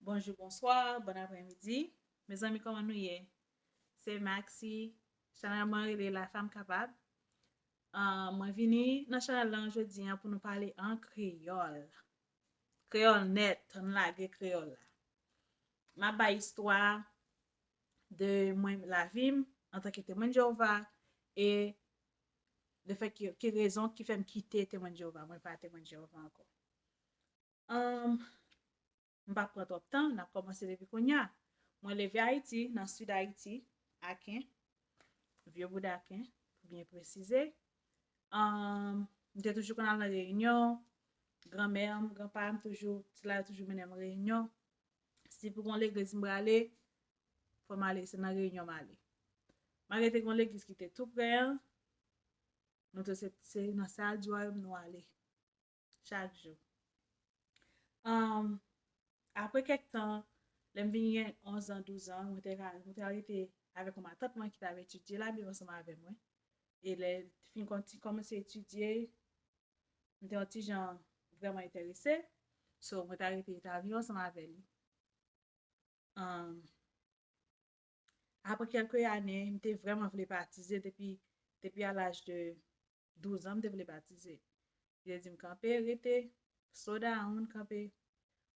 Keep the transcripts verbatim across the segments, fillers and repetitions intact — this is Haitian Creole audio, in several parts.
Bonjou, bonswa, bon apremidi. Mezanmi, kòman nou ye? Se Maxi, chanèl mwen rele La Femme Capable. Ah, mwen vini nan chanèl lan jodi an pou nou pale an kreyòl. Kreyòl nèt, ann lage kreyòl la. M ap bay istwa de mwen, lavi m, antanke Temwen Jewova, e de fèt ki, ki rezon ki fè m kite Temwen Jewova, mwen pa Temwen Jewova ankò. Ahn, m p ap pran twòp tan, n ap kòmanse depi kounye a. Mwen leve Ayiti, nan sid Ayiti, Aken, vye boud Aken, pou byen presize. Ahn, m te toujou konn al nan reyinyon, granmè m, granpa m toujou, sila yo toujou mennen m reyinyon. Si pou gon legliz m prale, fò m ale, se nan reyinyon m ale. Malgre te gon legliz ki te tou prè an, nou te se, se nan sal di wayòm nou ale. Chak jou. Ahn, apre kèk tan, lè m vin gen onz an, douz an, mwen te ka, mwen te al rete avèk yon matant mwen ki t ap etidye Labib ansanm avè mwen. E lè l fin kòmanse etidye, m te yon ti jan vrèman enterese. So, mwen te al rete Etazini ansanm avè li. Ahn, apre kèlke ane, m te vrèman vle batize depi, depi a laj de douz an, m te vle batize. Li te di m, "Kanpe, rete, slow down, kanpe,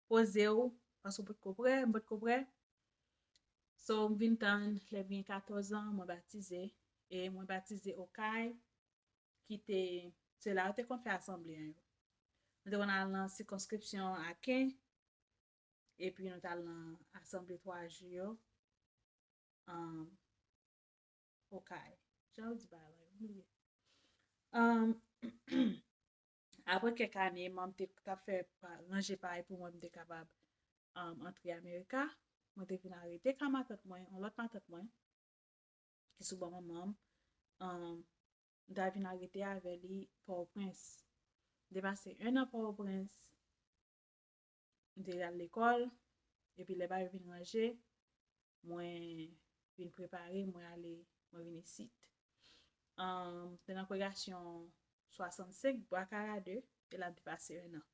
poze w, paske w potko prè, m potko prè." So, m vin tann, lè m gen katòz an, mwen batize. E mwen batize Okay, ki te, se la yo te konn fè asanble an yo. Nou te konn al nan sikonskripsyon Aken, epi nou t al nan asanble twa jou yo. Ahn, Okay. Jan yo di bagay la, yo bliye. Ahn, apre kèk ane, manm te t ap fè pa, ranje pay pou mwen, m te kapab, ahn, antre Amerika. Mwen te vin al rete ka matant mwen, yon lòt matant mwen, ki sou bò manman m. Ahn, m ta vin al rete avè li Pòtoprens. M te pase en an Pòtoprens. M te al lekòl, epi lè bagay vin ranje, mwen vin prepare, mwen ale, mwen vin isit. Ahn, m te nan kongregasyon swasannsenk, Bwa Karade, e la m te pase en an.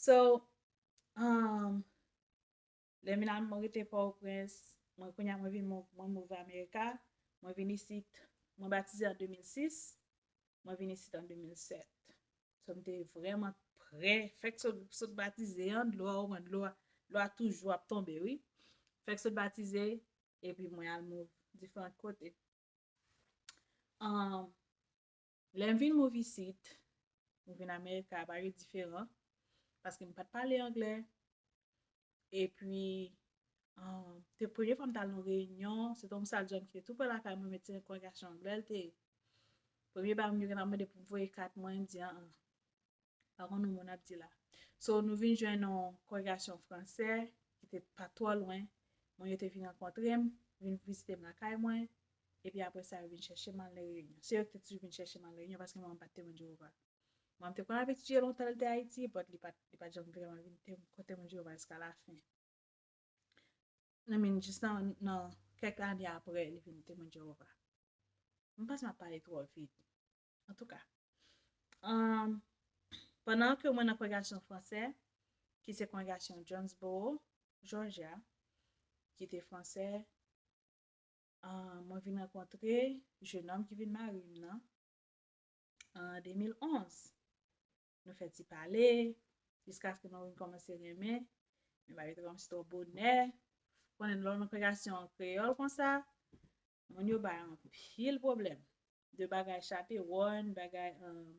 So, ahn, lè m vin al mwen rete Pòtoprens, mwen kounye a mwen vin mou-, mwen move Amerika, mwen vin isit, mwen batize an de mil sis, mwen vin isit an de mil sèt. So, m te vrèman prè, fèk sot, sot batize an, dlo a, ou konprann, dlo a, dlo a toujou ap tonbe, wi. Fèk sot batize, epi mwen al move diferan kote. Ahn, lè m vin move isit, m vin Amerika, bagay diferan, paske m pa t pale anglè. Epi, ahn, te premye fwa m t al nan reyinyon, se te yon sal djòb ki te tou prè lakay mwen, men se yon kongregasyon anglè l te ye. Premye bagay moun yo gentan mande pou m voye kat mwen, m di, "An, an, pa konn yon mo n ap di la." So, nou vin jwenn yon kongregasyon fransè ki te pa twò lwen. Moun yo te vin rankontre m, vin vizite m lakay mwen. Epi apre sa, yo vin chèche m al nan reyinyon. Se yo ki te toujou vin chèche m al reyinyon paske manman m pa t Temwen Jewova. Manman m te konn ap etidye lontan lè l te Ayiti, but li pa t, li pa t janm vrèman vin te, Temwen Jewova jiska lafen. I mean, jis nan, nan kèk ane apre, li vin Temwen Jewova. M panse m ap pale twò vit. Antouka, ahn, pandan ke mwen nan kongregasyon fransè, ki se kongregasyon Jonesboro, Georgia, ki te fransè, ahn, mwen vin rankontre jenòm ki vin mari m nan an de mil onz. Nou fè ti pale, jiskaske nou vin kòmanse renmen, men bagay yo te kòmanse twò bonè. Konnen lè w nan kongregasyon kreyòl konsa, moun yo bay anpil pwoblèm. De bagay chape wòn, bagay, ahn,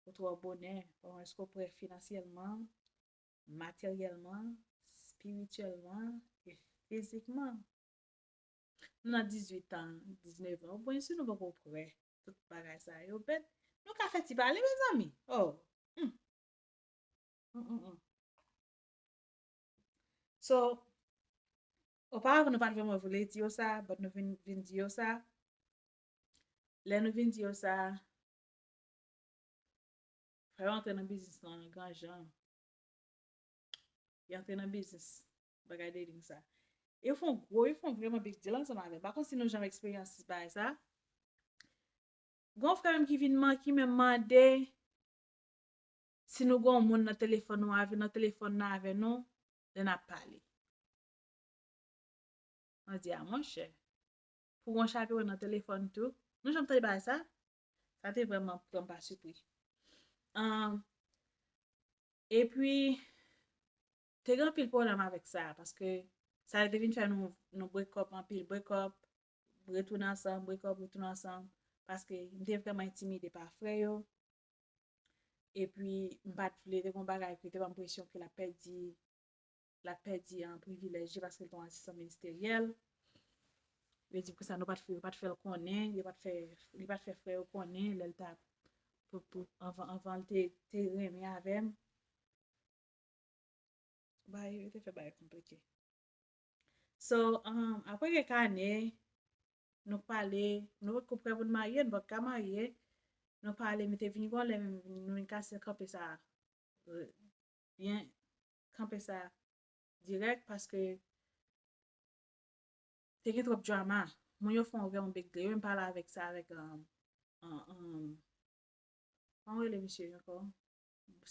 ou twò bonè, pa konn èske w prè finansyèlman, materyèlman, espirityèlman e fizikman. Nou nan dizuit an, diznèf an, ou byen si nou poko prè. Tout bagay sa yo bèt. Nou ka fè ti pale, mezanmi. Oh. Hmm. Hmm, hmm, hmm. So, oparavan nou pa t vrèman vle di yo sa, but nou vin, vin di yo sa. Lè nou vin di yo sa, fè yo antre nan biznis lan, gran jan. Yo antre nan biznis, bagay dating sa. Yo fè yon gwo, yo fè yon vrèman big deal ansanm avè m. Pa konn si nou janm eksperyans bagay sa. Gon frè m ki vin man, ki menm mande, si nou gen yon moun nan telefòn nou, avè nan telefòn nan avè nou, lè n ap pale. Mwen di, a monchè, pou yon chaperon nan telefòn tou, nou janm tande bagay sa? Sa te vrèman pran m pa sipri. Ahn, epi, te gen anpil pwoblèm avèk sa, paske sa te vin fè nou, nou break up anpil, break up, retounen ansanm, break up, retounen ansanm, paske m te vrèman entimide pa frè yo. Epi, m pa t vle, te gen yon bagay ke te ban m presyon ke l ap pèdi, l ap pèdi, an, privilèj li paske l te yon asistan ministeryèl. Yo di konsa nou pa t fè, yo pa t fè l konnen, yo pa t fè, li pa t fè frè yo konnen lè l t ap, pou, pou, anvan, anvan l te, te renmen avè m. Bay, yo te fè bagay konplike. So, um, apre kèk ane, nou pale, nou potko prè pou n marye, nou potko ka marye. Nou pale, men te vin gon lè, men nou vin kase kanpe sa, euh, byen, kanpe sa dirèk, paske te gen twòp drama. Moun yo fè yon vrèman big deal. Yo menm pale avèk sa, avèk, um, um, um, kòman yo rele misye ankò?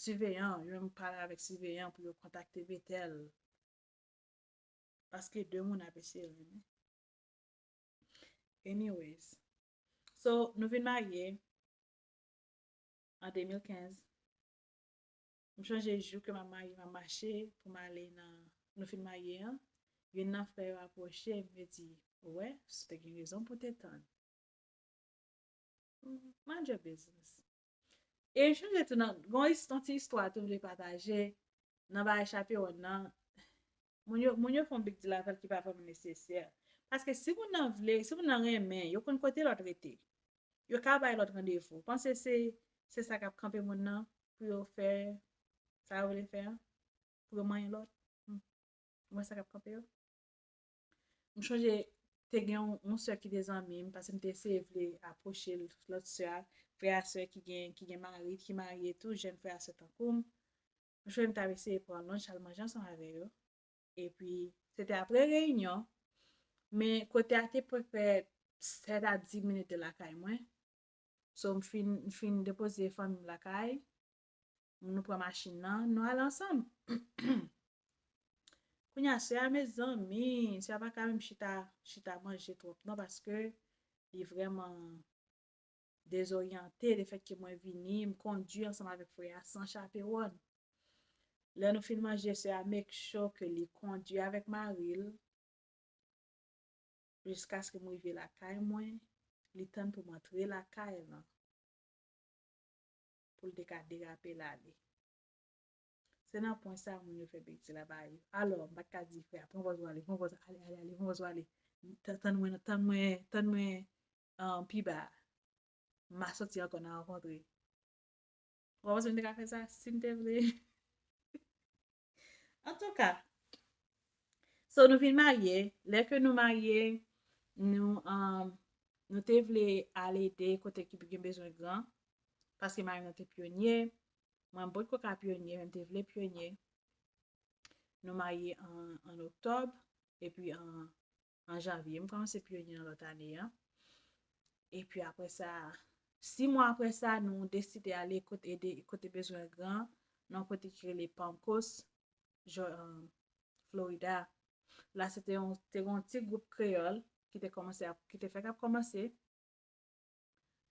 Siveyan, yo menm pale avèk siveyan pou yo kontakte Betèl. Paske de moun ap eseye renmen. Anyways. So, nou vin marye an de mil kenz. M chonje jou ke m ap marye, m ap mache pou m ale nan, nou fin marye an. Youn nan frè yo apwoche m, yo di, ou wè, si w te gen rezon pou w te tann. Mind your business. E m chonje tou nan, gon is-, yon ti istwa tou m vle pataje nan bagay chaperon nan. Moun yo, moun yo fè yon big deal avè l ki pa vrèman nesesè. Paske si moun nan vle, si moun nan renmen, yo konn kote lòt rete. Yo ka bay lòt randevou. Panse se, se sa k ap kanpe moun nan pou yo fè sa yo vle fè an? Pou yo manyen lòt? Hmm. Ou wè sa k ap kanpe yo? M chonje te gen yon, yon sè ki te zanmi m, paske m te eseye vle apwoche l, lòt sè a, frè a sè ki gen, ki gen mari, ki marye tou, jèn frè a sè tankou m. M chonje m t ap eseye pran lonch al manje ansanm avè yo. Epi, se te apre reyinyon, men kote a te preprè sèt a dis minit de lakay mwen. So, m fin, m fin depoze fanmi m lakay, nou pran machin nan, nou ale ansanm. Kounye a, sè a, mezanmi, sè a pa ka menm chita, chita manje twòp non, paske li vrèman dezoryante, lefètke mwen vini, m kondui ansanm avèk frè a san chaperon. Lè nou fin manje, sè a make sure ke li kondui avèk mari l, jiskaske m rive lakay mwen, li tann pou m antre lakay lan, pou l te ka derape l ale. Se nan pwen sa moun yo fè betiz la ba yo. Alò, m pa t ka di frè a, pran pòz ou ale, pran pòz, ale, ale, ale, pran pòz ou ale. Tann, tann mwen, tann mwen, tann mwen, um, pi ba. M a soti ankò, n a rankontre. Ou pa panse m te ka fè sa si m te vle? Antouka, so, nou vin marye. Lè ke nou marye, nou, um, nou te vle al ede kote ki gen bezwen gran, paske mari m nan te pyonye. Mwen, m potko ka pyonye, men m te vle pyonye. Nou marye an, an oktòb, epi an, an janvye, m kòmanse pyonye nan lòt ane an. Epi apre sa, sis mwa apre sa, nou deside ale kote, ede, kote bezwen gran, nan kote ki rele Palm Coast, Florida. La, se te yon, te yon ti gwoup kreyòl ki te kòmanse ap, ki te fèk ap kòmanse.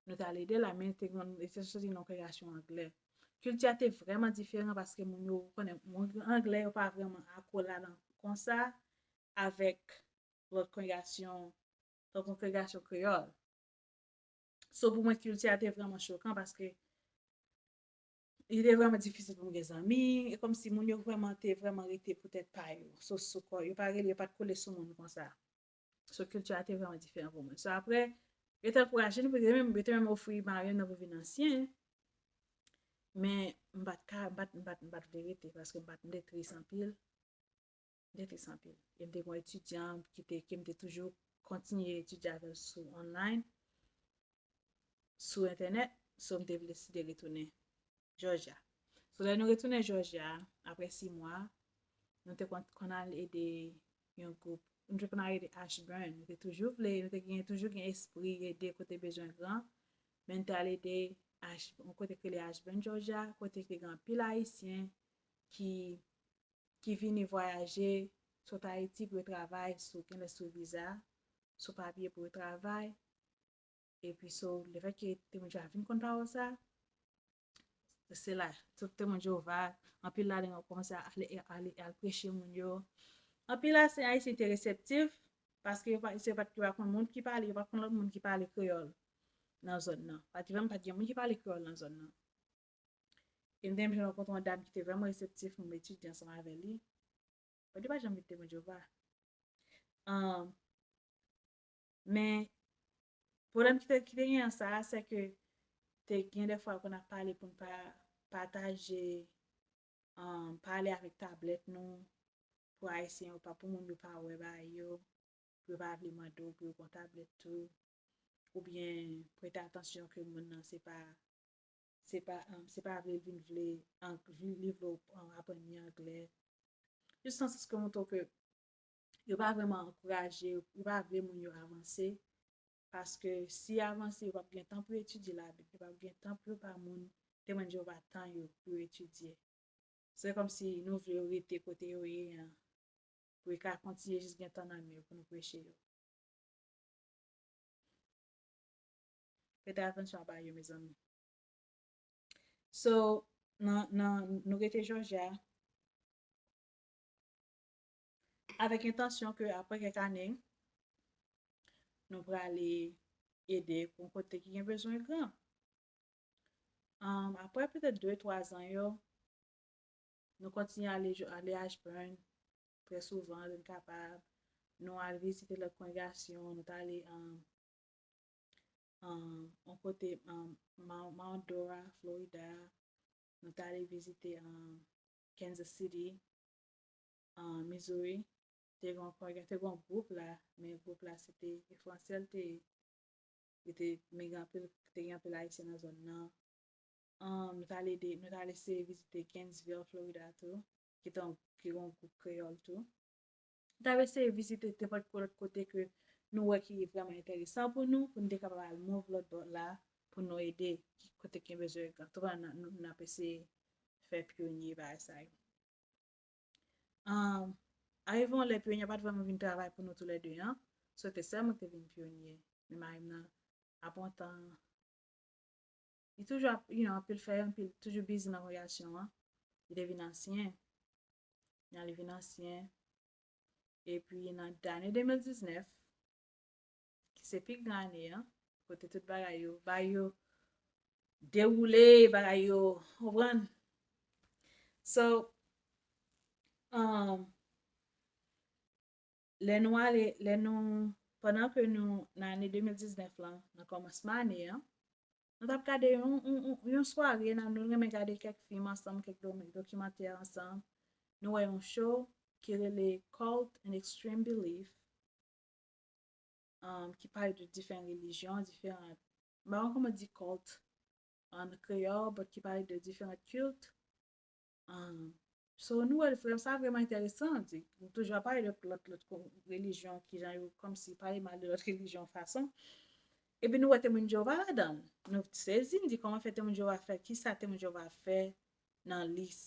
Nou t al ede la, men te gen, te soti nan kongregasyon anglè. Kilti a te vrèman diferan paske moun yo konnen, moun anglè yo pa vrèman akoladan konsa avèk lòt kongregasyon, tankou kongregasyon kreyòl. So, pou mwen, kilti a te vrèman chokan paske li te vrèman difisil pou m gen zanmi. E kòmsi moun yo vrèman te vrèman rete pou tèt pa yo. So, sou kò, yo pa rele, yo pa t kole sou moun konsa. So, kilti a te vrèman diferan pou mwen. So, apre, yo te ankouraje nou, yo te menm, yo te menm ofri mari m nan pou vin ansyen. Men, m pa t ka, m pa t, m pa t, m pa t vle rete, paske m pa t, m te tris anpil. M te tris anpil. E m te gen yon etidyan ki te, ke m te toujou kontinye etidye avè l sou online, sou entènèt, so m te vle deside retounen Georgia. So, lè nou retounen Georgia, apre sis mwa, nou te konn, konn al ede yon gwoup, nou te konn al ede Ashburn. Nou te toujou vle, nou te gen, toujou gen espri ede kote bezwen gran, men nou te al ede Ash- yon kote ki rele Ashburn, Georgia, kote ki gen anpil Ayisyen ki, ki vini vwayaje sot Ayiti pou yo travay, sou, gen lè sou viza, sou papye pou yo travay. Epi, so, lefètke Temwen Jewova vin konn pawòl sa, se la, tout Temwen Jewova, anpil ladan yo kòmanse ale, ale al preche moun yo. Anpil la, se Ayisyen te reseptif, paske yo pa, se pa, yo pa konn moun ki pale, yo pa konn lòt moun ki pale kreyòl nan zòn nan. Pa t, vrèman, pa t gen moun ki pale kreyòl nan zòn nan. E m te menm rankontre yon dam ki te vrèman reseptif, mwen etidye ansanm avè li. But li pa janm vin Temwen Jewova. Um, men, pwoblèm ki te, ki te gen an sa, se ke te gen de fwa konn ap pale pou n pa pataje, um, pale avèk tablèt nou, pou Ayisyen yo pa, pou moun yo pa wè bagay yo, pou yo pa vle mande w pou yo pran tablèt tou, oubyen prete atansyon ke moun nan se pa, se pa, um, se pa vle l vin vle, an, li, li vle w, um, aprann li anglè. Jis nan sans ke montre w ke yo pa vrèman ankouraje, yo pa vle moun yo avanse, paske si avanse, yo p ap gen tan pou yo etidye Labib, yo p ap gen tan pou yo ba moun Temwen Jewova tan yo pou yo etidye. Se kòmsi nou vle yo rete kote yo ye an, pou yo ka kontinye jis gen tan nan men yo pou nou preche yo. Prete atansyon a bagay yo, mezanmi. So, nan, nan, nou rete Jòjya avèk entansyon ke apre kèk ane, nou prale ede pou yon kote ki gen bezwen gran. Um, apre petèt de, twa zan yo, nou kontinye ale, ale Ashburn trè souvan, lè n kapab. Nou al vizite lòt kongregasyon, nou t ale, um, um, yon kote, um, Mount, Mount Dora, Florida. Nou t ale vizite, um, Kansas City, um, Missouri. Te gen yon kongre-, te gen yon gwoup la, men gwoup la se te, e fransè l te ye. Li te, men gen anpil, te gen anpil Ayisyen nan zòn nan. Um, nou t ale de, nou t ale eseye vizite Gainesville, Florida tou, ki te, ki gen yon gwoup kreyòl tou. Nou t ap eseye vizite nenpòt lòt kote ke nou wè ki vrèman enteresan pou nou, pou nou te kapab al move lòt bò la, pou nou ede, ki kote ki gen bezwen, toupatou n, n, n ap eseye fè pyonye bagay sa yo. Um, arive yon lè, pyonye pa t vrèman vin travay pou nou toulède an. So, se sè mwen ki te vin pyonye. Men mari m nan, apre yon tan, li toujou ap, you know, anpil fè, anpil, toujou busy nan kongregasyon an. Li te vin ansyen. Li vin ansyen. Epi nan ane de mil diznèf, ki se pi gran ane an, kote tout bagay yo, bagay yo dewoule, bagay yo, w konprann? So, um, lè nou ale, lè nou, pandan ke nou, nan ane de mil diznèf lan, nan kòmansman ane an, nou t ap gade yon, yon, yon, yon sware, nan, nou renmen gade kèk fim ansanm, kèk do-, dokimantè ansanm. Nou wè yon show ki rele Cult and Extreme Belief, um, ki pale de diferan relijyon, diferan, m pa konn kòman di cult an kreyòl, but ki pale de diferan kilt. Um, so, nou wè, frè, sa vrèman enteresan. Di, nou toujou ap pale de lòt, lòt ko-, relijyon, kijan yo kòmsi pale mal de lòt relijyon fason. Epi nou wè Temwen Jewova ladan l. Nou sezi, n di, kòman fè Temwen Jewova fè, kisa Temwen Jewova fè nan lis,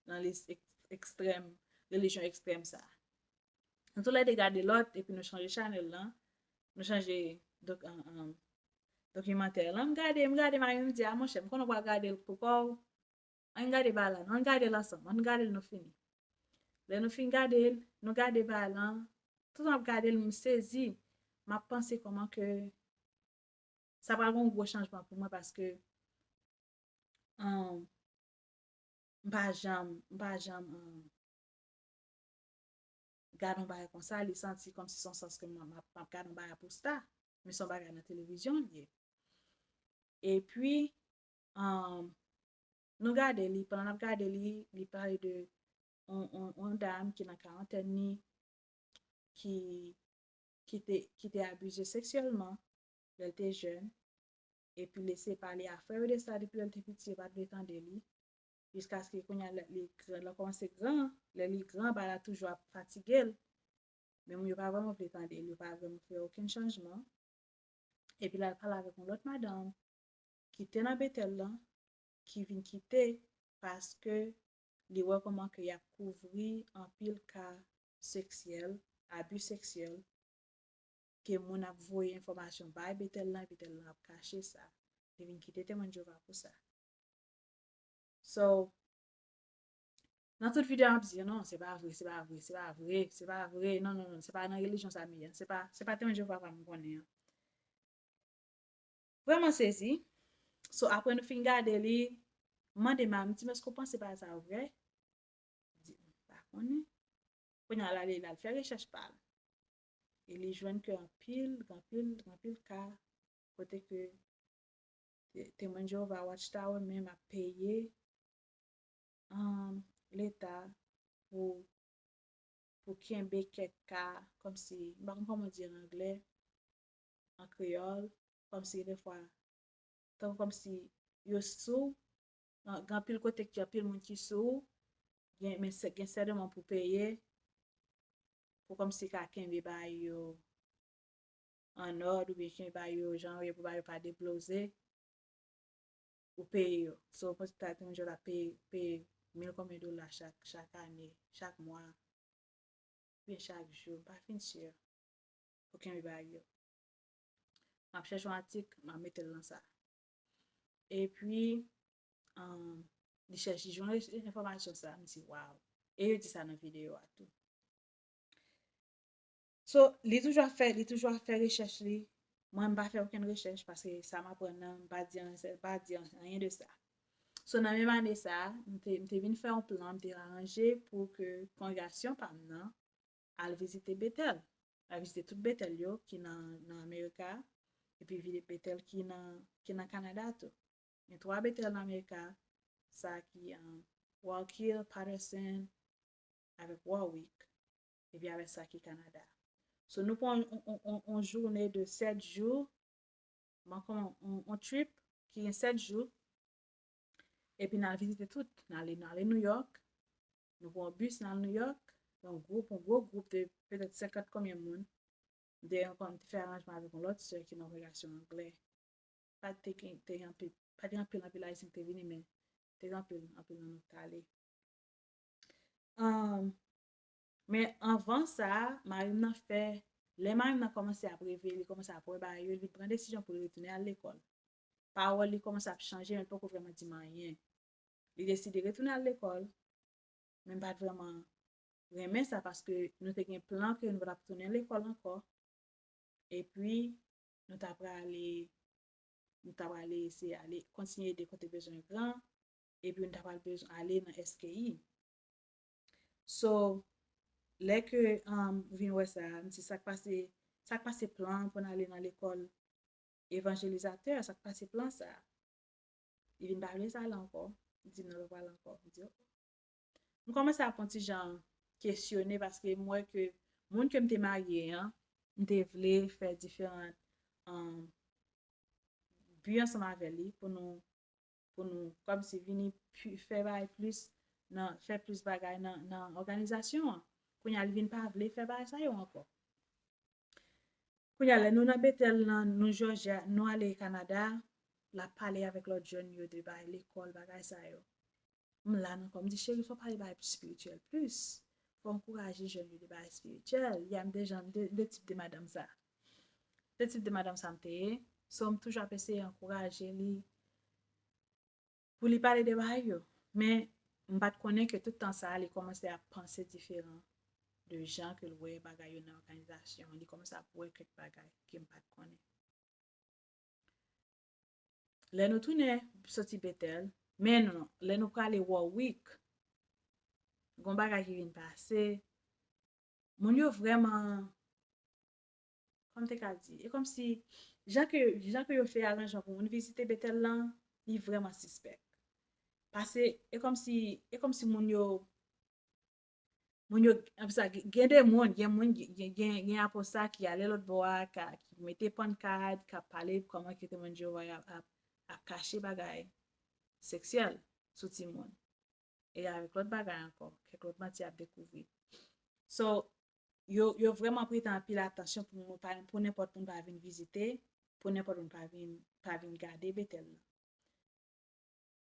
nan lis ek-, ekstrèm, relijyon ekstrèm sa a. Nou toulède gade lòt, epi nou chanje chanèl lan. Nou chanje dok-, an, an, dokimantè lan. M gade, m gade, mari m di, "A, monchè, m konnen w pral gade l pou kò w. Ann gade bagay la, non, ann gade l ansanm, ann gade l, nou fini." Lè nou fin gade l, nou gade bagay lan, tout an ap gade l, m sezi, m ap panse kòman ke sa pral gen yon gwo chanjman pou mwen, paske, um, m pa janm, m pa janm, um, gade yon bagay konsa, li santi kòmsi se yon sans ke m, m ap, m ap gade yon bagay pou sta, men se yon bagay nan televizyon l ye. Epi, um, nou gade li, pandan n ap gade li, li pale de yon, yon, yon dam ki nan karantèn li, ki, ki te, ki te abize seksyèlman lè l te jèn, epi l eseye pale a frè yo de sa depi lè l te piti, yo pa t vle tande li, jiskaske kounye a lè li gran, lè l kòmanse gran, lè li gran, bagay la toujou ap fatige l, men moun yo pa vrèman vle tande l, yo pa vrèman fè okenn chanjman. Epi l al pale avèk yon lòt madanm ki te nan Betèl lan, ki vin kite paske li wè kòman ke y ap kouvri anpil ka seksyèl, abi seksyèl, ke moun ap voye enfòmasyon bay Betèl lan, Betèl lan ap kache sa. Li vin kite Temwen Jewova pou sa. So, nan tout videyo, m ap di, non, se pa vre, se pa vre, se pa vre, se pa vre, non, non, non, se pa nan relijyon sa m ye, se pa, se pa Temwen Jewova m konnen an. Vrèman sezi. So, apre nou fin gade li, m mande Mami, m di, "Èske w panse bagay sa yo vre?" Li di, "M pa konnen." Kounye a l ale, l al fè rechèch pa l. E li jwenn ke anpil, anpil, anpil ka kote ke Te- Temwen Jewova Watchtower menm ap peye um, Leta pou, pou kenbe kèk ka, kòmsi, m pa konn kòman di an anglè, an kreyòl, kòmsi gen defwa, tankou kòmsi yo sou, gen anpil kote ki anpil moun ki sou, gen, men se- gen sèlman pou peye, pou kòmsi ka kenbe bagay yo an òd oubyen kenbe bagay yo jan yo ye pou bagay yo pa deploze, ou peye yo. So, ou panse ta gen moun ap peye, peye mil konbyen dola chak, chak ane, chak mwa, oubyen chak jou, m pa fin si. Pou kenbe bagay yo. M ap chèche yon atik, m ap mete l nan sa. Epi, um, li chèche, li jwenn enfòmasyon sa, m di, "Waw." E yo di sa nan videyo a tou. So, li toujou ap fè, li toujou ap fè rechèch li. Mwen, m pa fè okenn rechèch paske sa m aprann nan, m pa di an- m pa di an- anyen de sa. So, nan menm ane sa, m te, m te vin fè yon plan, m te aranje pou ke kongregasyon pa m nan al vizite Betèl. Al vizite tout Betèl yo ki nan, nan Amerika, epi vizite Betèl ki nan, ki nan Kanada tou. Gen twa Betèl nan Amerika, sa ki, um, Wallkill, Patterson, avèk Warwick, epi avèk sa ki Kanada. So, nou pran yon, yon, yon, yon jounen de sèt jou, m pran yon, yon, yon trip ki gen sèt jou, epi n al vizite tout. N ale, n ale New York, nou pran yon bis, n al New York, yon gwoup, yon gwo gwoup de petèt senkant konbyen moun. M te, m te fè aranjman avèk yon lòt sè ki nan kongregasyon anglè. Pa te gen, te gen anpil, pa te gen anpil, anpil Ayisyen ki te vini, men te gen anpil, anpil nan nou t ale. Um, men anvan sa, mari m nan fè, lè mari m nan kòmanse ap reve, li kòmanse ap wè bagay yo, li vin pran desizyon pou li retounen al lekòl. Pawòl li kòmanse ap chanje, men li poko vrèman di m anyen. Li deside retounen al lekòl, men m pa t vrèman renmen sa paske nou te gen plan ke nou pa t ap tounen lekòl ankò. Epi, nou ta prale, nou ta prale eseye ale, kontinye ede kote bezwen gran, epi nou ta pral bezwen ale nan S K I. So, lè ke, um, m vin wè sa, m di sa k pase, sa k pase plan pou n ale nan lekòl evanjelizatè, sa k pase plan sa. Li vin pa vle sa la ankò. Li di m nan pa pral ankò. M di, "Oh." M kòmanse ap yon ti jan kesyone paske m wè ke moun ke m te marye an, m te vle fè diferan, um, bi ansanm avè li pou nou, pou nou kòmsi vini pi- fè bagay plis nan, fè plis bagay nan, nan òganizasyon an. Kounye a, li vin pa vle fè bagay sa yo ankò. Kounye a, lè nou nan Betèl nan, nou Jòjya, nou ale Kanada, l ap pale avèk lòt jèn yo de bagay lekòl, bagay sa yo. M la nan kò m, m di, "Cheri, fò w pale bagay espirityèl plis. Fò w ankouraje jèn yo de bagay espirityèl." Ya m te jan, m te, m te tip de madanm sa. M te tip de madanm sa m te ye. So, m toujou ap eseye ankouraje li pou li pale de bagay yo. Men, m pa t konnen ke tout tan sa a, li kòmanse ap panse diferan de jan ke l wè bagay yo nan òganizasyon an. Li kòmanse ap wè kèk bagay ke m pa t konnen. Lè nou tounen soti Betèl, men non, lè nou prale Warwick, gon bagay ki vin pase, moun yo vrèman, kòm te ka di, e kòmsi, jan ke, jan ke yo fè aranjman pou moun vizite Betèl lan, li vrèman sispèk. Pase, e kòmsi, e kòmsi moun yo, moun yo, apre sa, gen de moun, gen moun, gen, gen, gen aposta ki ale lòt bò a, ka, ki mete pannkat, ka pale kòman ki Temwen Jewova ap, ap, ap kache bagay seksyèl sou timoun. E avèk lòt bagay ankò, kèk lòt manti ap dekouvri. So, yo, yo vrèman prete anpil atansyon pou moun pa, pou nenpòt moun pa vin vizite, pou nenpòt moun pa vin, pa vin gade Betèl lan.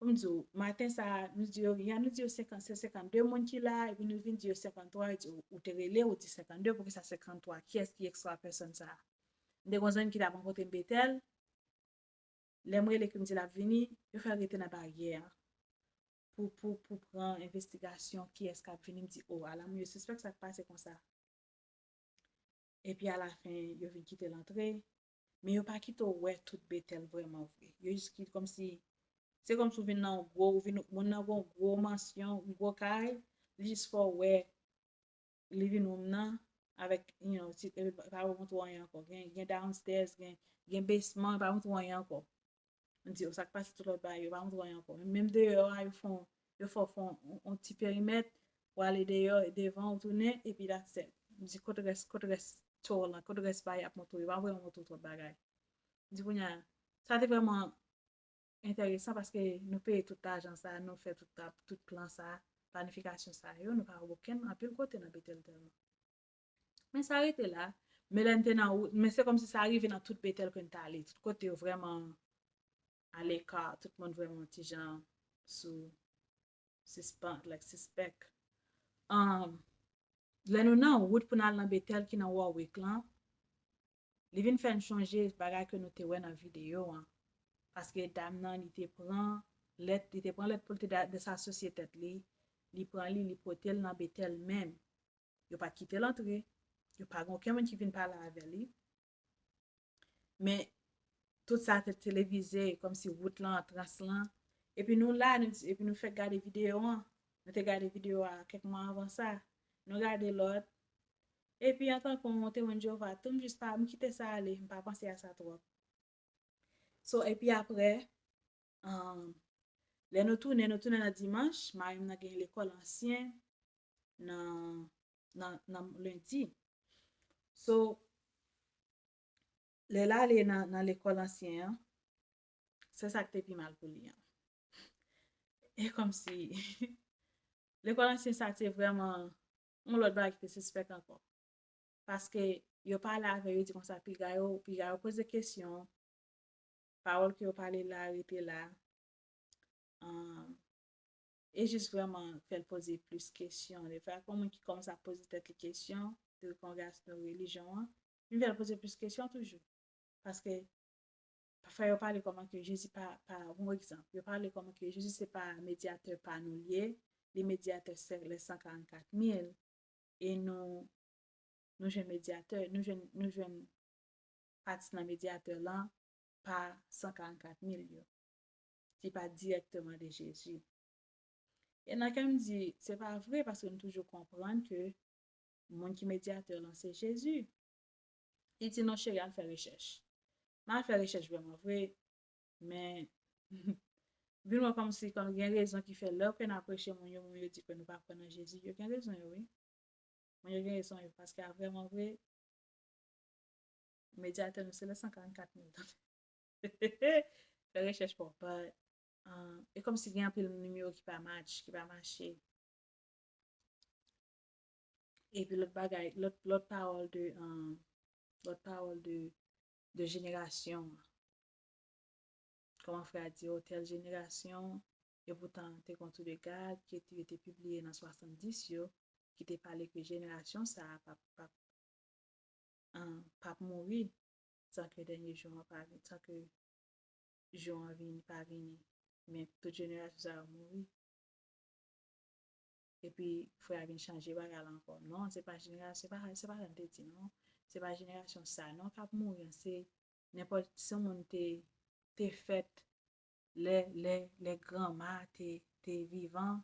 Pou m di w, maten sa a, nou di yo, ya nou di yo senkant, se senkannde moun ki la, epi nou vin di yo senkanntwa, yo di, ou te rele, ou di senkann de, poukisa senkanntwa? Kiyès ki ekstra pèsòn sa a? M te gon zanmi ki t ap rankontre m Betèl, lè m rele ke m di l ap vini, yo fè l rete nan baryè a pou, pou, pou pran envestigasyon kiyès k ap vini. M di, o, ala moun yo sispèk sa k pase konsa. Epi alafen, yo vin kite l antre, men yo pa kite w wè tout Betèl vrèman vre. Yo jis kite kòmsi, se kòmsi w vin nan yon gwo, ou vin, moun nan gon gwo mansyon, yon gwo kay, li jis fè w wè living room nan, avèk, you know, ti, e, pa montre w anyen ankò. Gen, gen downstairs, gen, gen basement, pa montre w anyen ankò. M di, o, sa k pase tout lòt bagay yo, pa montre w anyen ankò. Menm deyò a, yo fè w, yo fè w fè yon, yon ti perimèt, ou ale deyò, devan, ou tounen, epi that's it. M di, kote rès, kote rès tour lan, kote rès bagay y ap montre w, yo pa vrèman montre w twòp bagay. M di, kounye a, sa te vrèman enteresan paske nou peye tout lajan sa, nou fè tout, tout plan sa, planifikasyon sa yo, nou pa wè okenn anpil kote nan Betèl tèlman. Men sa rete la. Men lè n te nan wout, men se kòmsi sa rive nan tout Betèl ke n t ale. Tout kote yo vrèman aleka, tout moun vrèman ti jan sou sispann, like, sispèk. Um, lè nou nan wout pou n al nan Betèl ki nan Warwick lan, li vin fè n chonje bagay ke nou te wè nan videyo an. Paske dam nan, li te pran lèt, li te pran lèt pou l te da-, desasosye tèt li, li pran li, li pote l nan Betèl menm. Yo pa t kite l antre. Yo pa gen okenn moun ki vin pale avè li. Men, tout sa te televize, kòmsi wout lan, trans lan. Epi nou la, nou, epi nou fèk gade videyo an. Nou te gade videyo a kèk mwa avan sa. Nou gade lòt. Epi, antanke yon Temwen Jewova tou, m jis pa, m kite sa ale, m pa panse a sa twòp. So, epi apre, um, lè nou tounen, nou tounen nan dimanch, mari m nan gen lekòl ansyen nan, nan, nan lendi. So, lè l ale nan, nan lekòl ansyen an, se sa k te pi mal pou li an. E kòmsi, lekòl ansyen sa te vrèman yon lòt bagay ki te sispèk ankò. Paske yo pale avè yo, yo di konsa, piga yo, piga yo poze kesyon, pawòl ke yo pale la, rete la. Um, e jis vrèman fè l poze plis kesyon. Defwa, kon moun ki kòmanse ap poze tèt li kesyon, de kongregasyon relijyon an, vin fè l poze plis kesyon toujou. Paske, pafwa yo pale kòman ke Jezi pa, pa, yon egzanp, yo pale kòman ke Jezi se pa medyatè pa nou l ye, li medyatè se les san karannkat mil, e nou, nou jwenn medyatè, nou jwenn, nou jwenn pati nan medyatè lan pa san karannkat mil yo, ki pa dirèkteman de Jezi. E nan kè m di, se pa vre, paske m toujou konprann ke moun ki medyatè lan se Jezi. Li di, non, cheri, al fè rechèch. M al fè rechèch vrèman vre, men vin wè kòmsi, kòm gen rezon ki fè lè ke n ap preche moun yo, moun yo di ke nou pa kwè nan Jezi, yo gen rezon yo, wi. Moun yo gen rezon yo, paske a vrèman vre, medyatè nou se les san karannkat mil. Fè rechèch pa w, but, um, e kòmsi gen anpil nimewo ki pa match, ki pa mache. Epi lòt bagay, lòt, lòt pawòl de, um, lòt pawòl de, de jenerasyon an. Kòman frè a di, o, tèl jenerasyon, e poutan te gon Toudegad ki te, te pibliye nan swasanndis yo, ki te pale ke jenerasyon sa a p ap, p ap, an, p ap mouri san ke dènye jou an pa vin, san ke jou an vini, pa vini. Men tout jenerasyon sa yo mouri. Epi frè a vin chanje bagay la ankò. Non, se pa jenerasyon, se pa, se pa sa m te di, non. Se pa jenerasyon sa, non, k ap mouri an. Se nenpòt, si yon moun te, te fèt lè, lè, lè granma te, te vivan,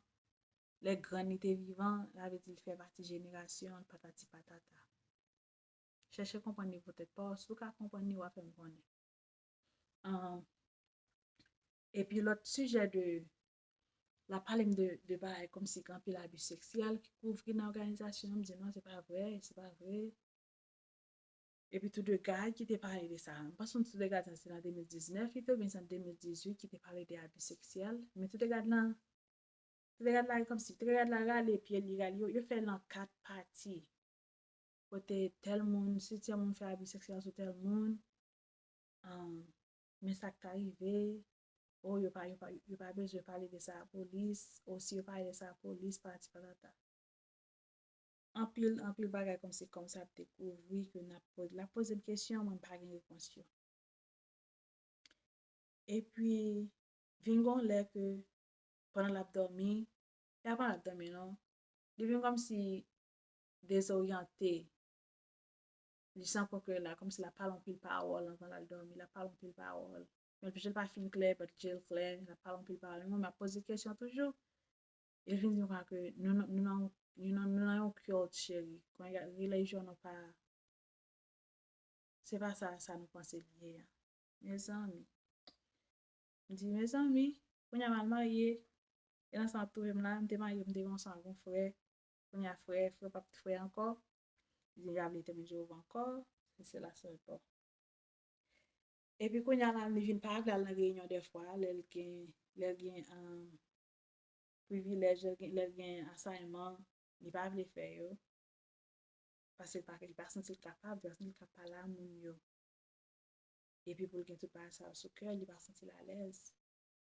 lè grann li te vivan, sa vle di l fè pati jenerasyon l, patati patata. Chèche konprann li poutèt pa w. Si w ka konprann li, w a fè m konnen. Ahn, epi lòt sijè de, l ap pale m de, de bagay kòmsi gen anpil abi seksyèl ki kouvri nan òganizasyon an, m di non, se pa vre, se pa vre. Epi Toudegad ki te pale de sa. M panse Toudegad sa se nan de mil diznèf li te, oubyen se an de mil dizuit ki te pale de abi seksyèl. Men Toudegad lan, Toudegad la, e kòmsi, Toudegad la rale pye li, rale, yo, yo fè l an kat pati. Kote tèl moun, si tèl moun fè abi seksyèl sou tèl moun, ahn, men sa k ta rive, o, yo pa, yo pa, yo pa bezwen pale de sa a polis, o, si yo pale de sa a polis, patati patata. Anpil, anpil bagay kòmsi, kòmsi ap dekouvri ke n ap poze, l ap poze m kesyon, mwen m pa gen repons yo. Epi, vin gon lè ke pandan l ap dòmi, e pa pandan l ap dòmi non, li vin kòmsi dezoryante. Li sanpwen ke la, kòmsi l ap pale anpil pawòl anvan l al dòmi, l ap pale anpil pawòl. Men je l pa fin klè, but je l klè, l ap pale anpil pawòl. Mwen, m ap poze kesyon toujou. E l vin di m konsa ke nou, nou, nou nan, nou nan, nou nan yon cult, cheri. Kounye a, relijyon nou pa, se pa sa, sa nou panse li ye a. Mezanmi. M di, mezanmi, kounye a m al marye, e nan sa m ap twouve m la, m te marye, m te gen yon sa, yon frè, kounye a frè, frè p ap frè ankò, li di l pa vle temwen Jewova ankò, se, se la sèl bò. Epi kounye a la, li vin pa vle al nan reyinyon dèfwa, lè l gen, lè l gen, um, privilèj, lè l gen, lè l gen asayman, li pa vle fè yo. Paske li pa, li pa santi l kapab, li pa santi l ka pale a moun yo. Epi pou l gen tout bagay sa yo sou kè, li pa santi l alèz.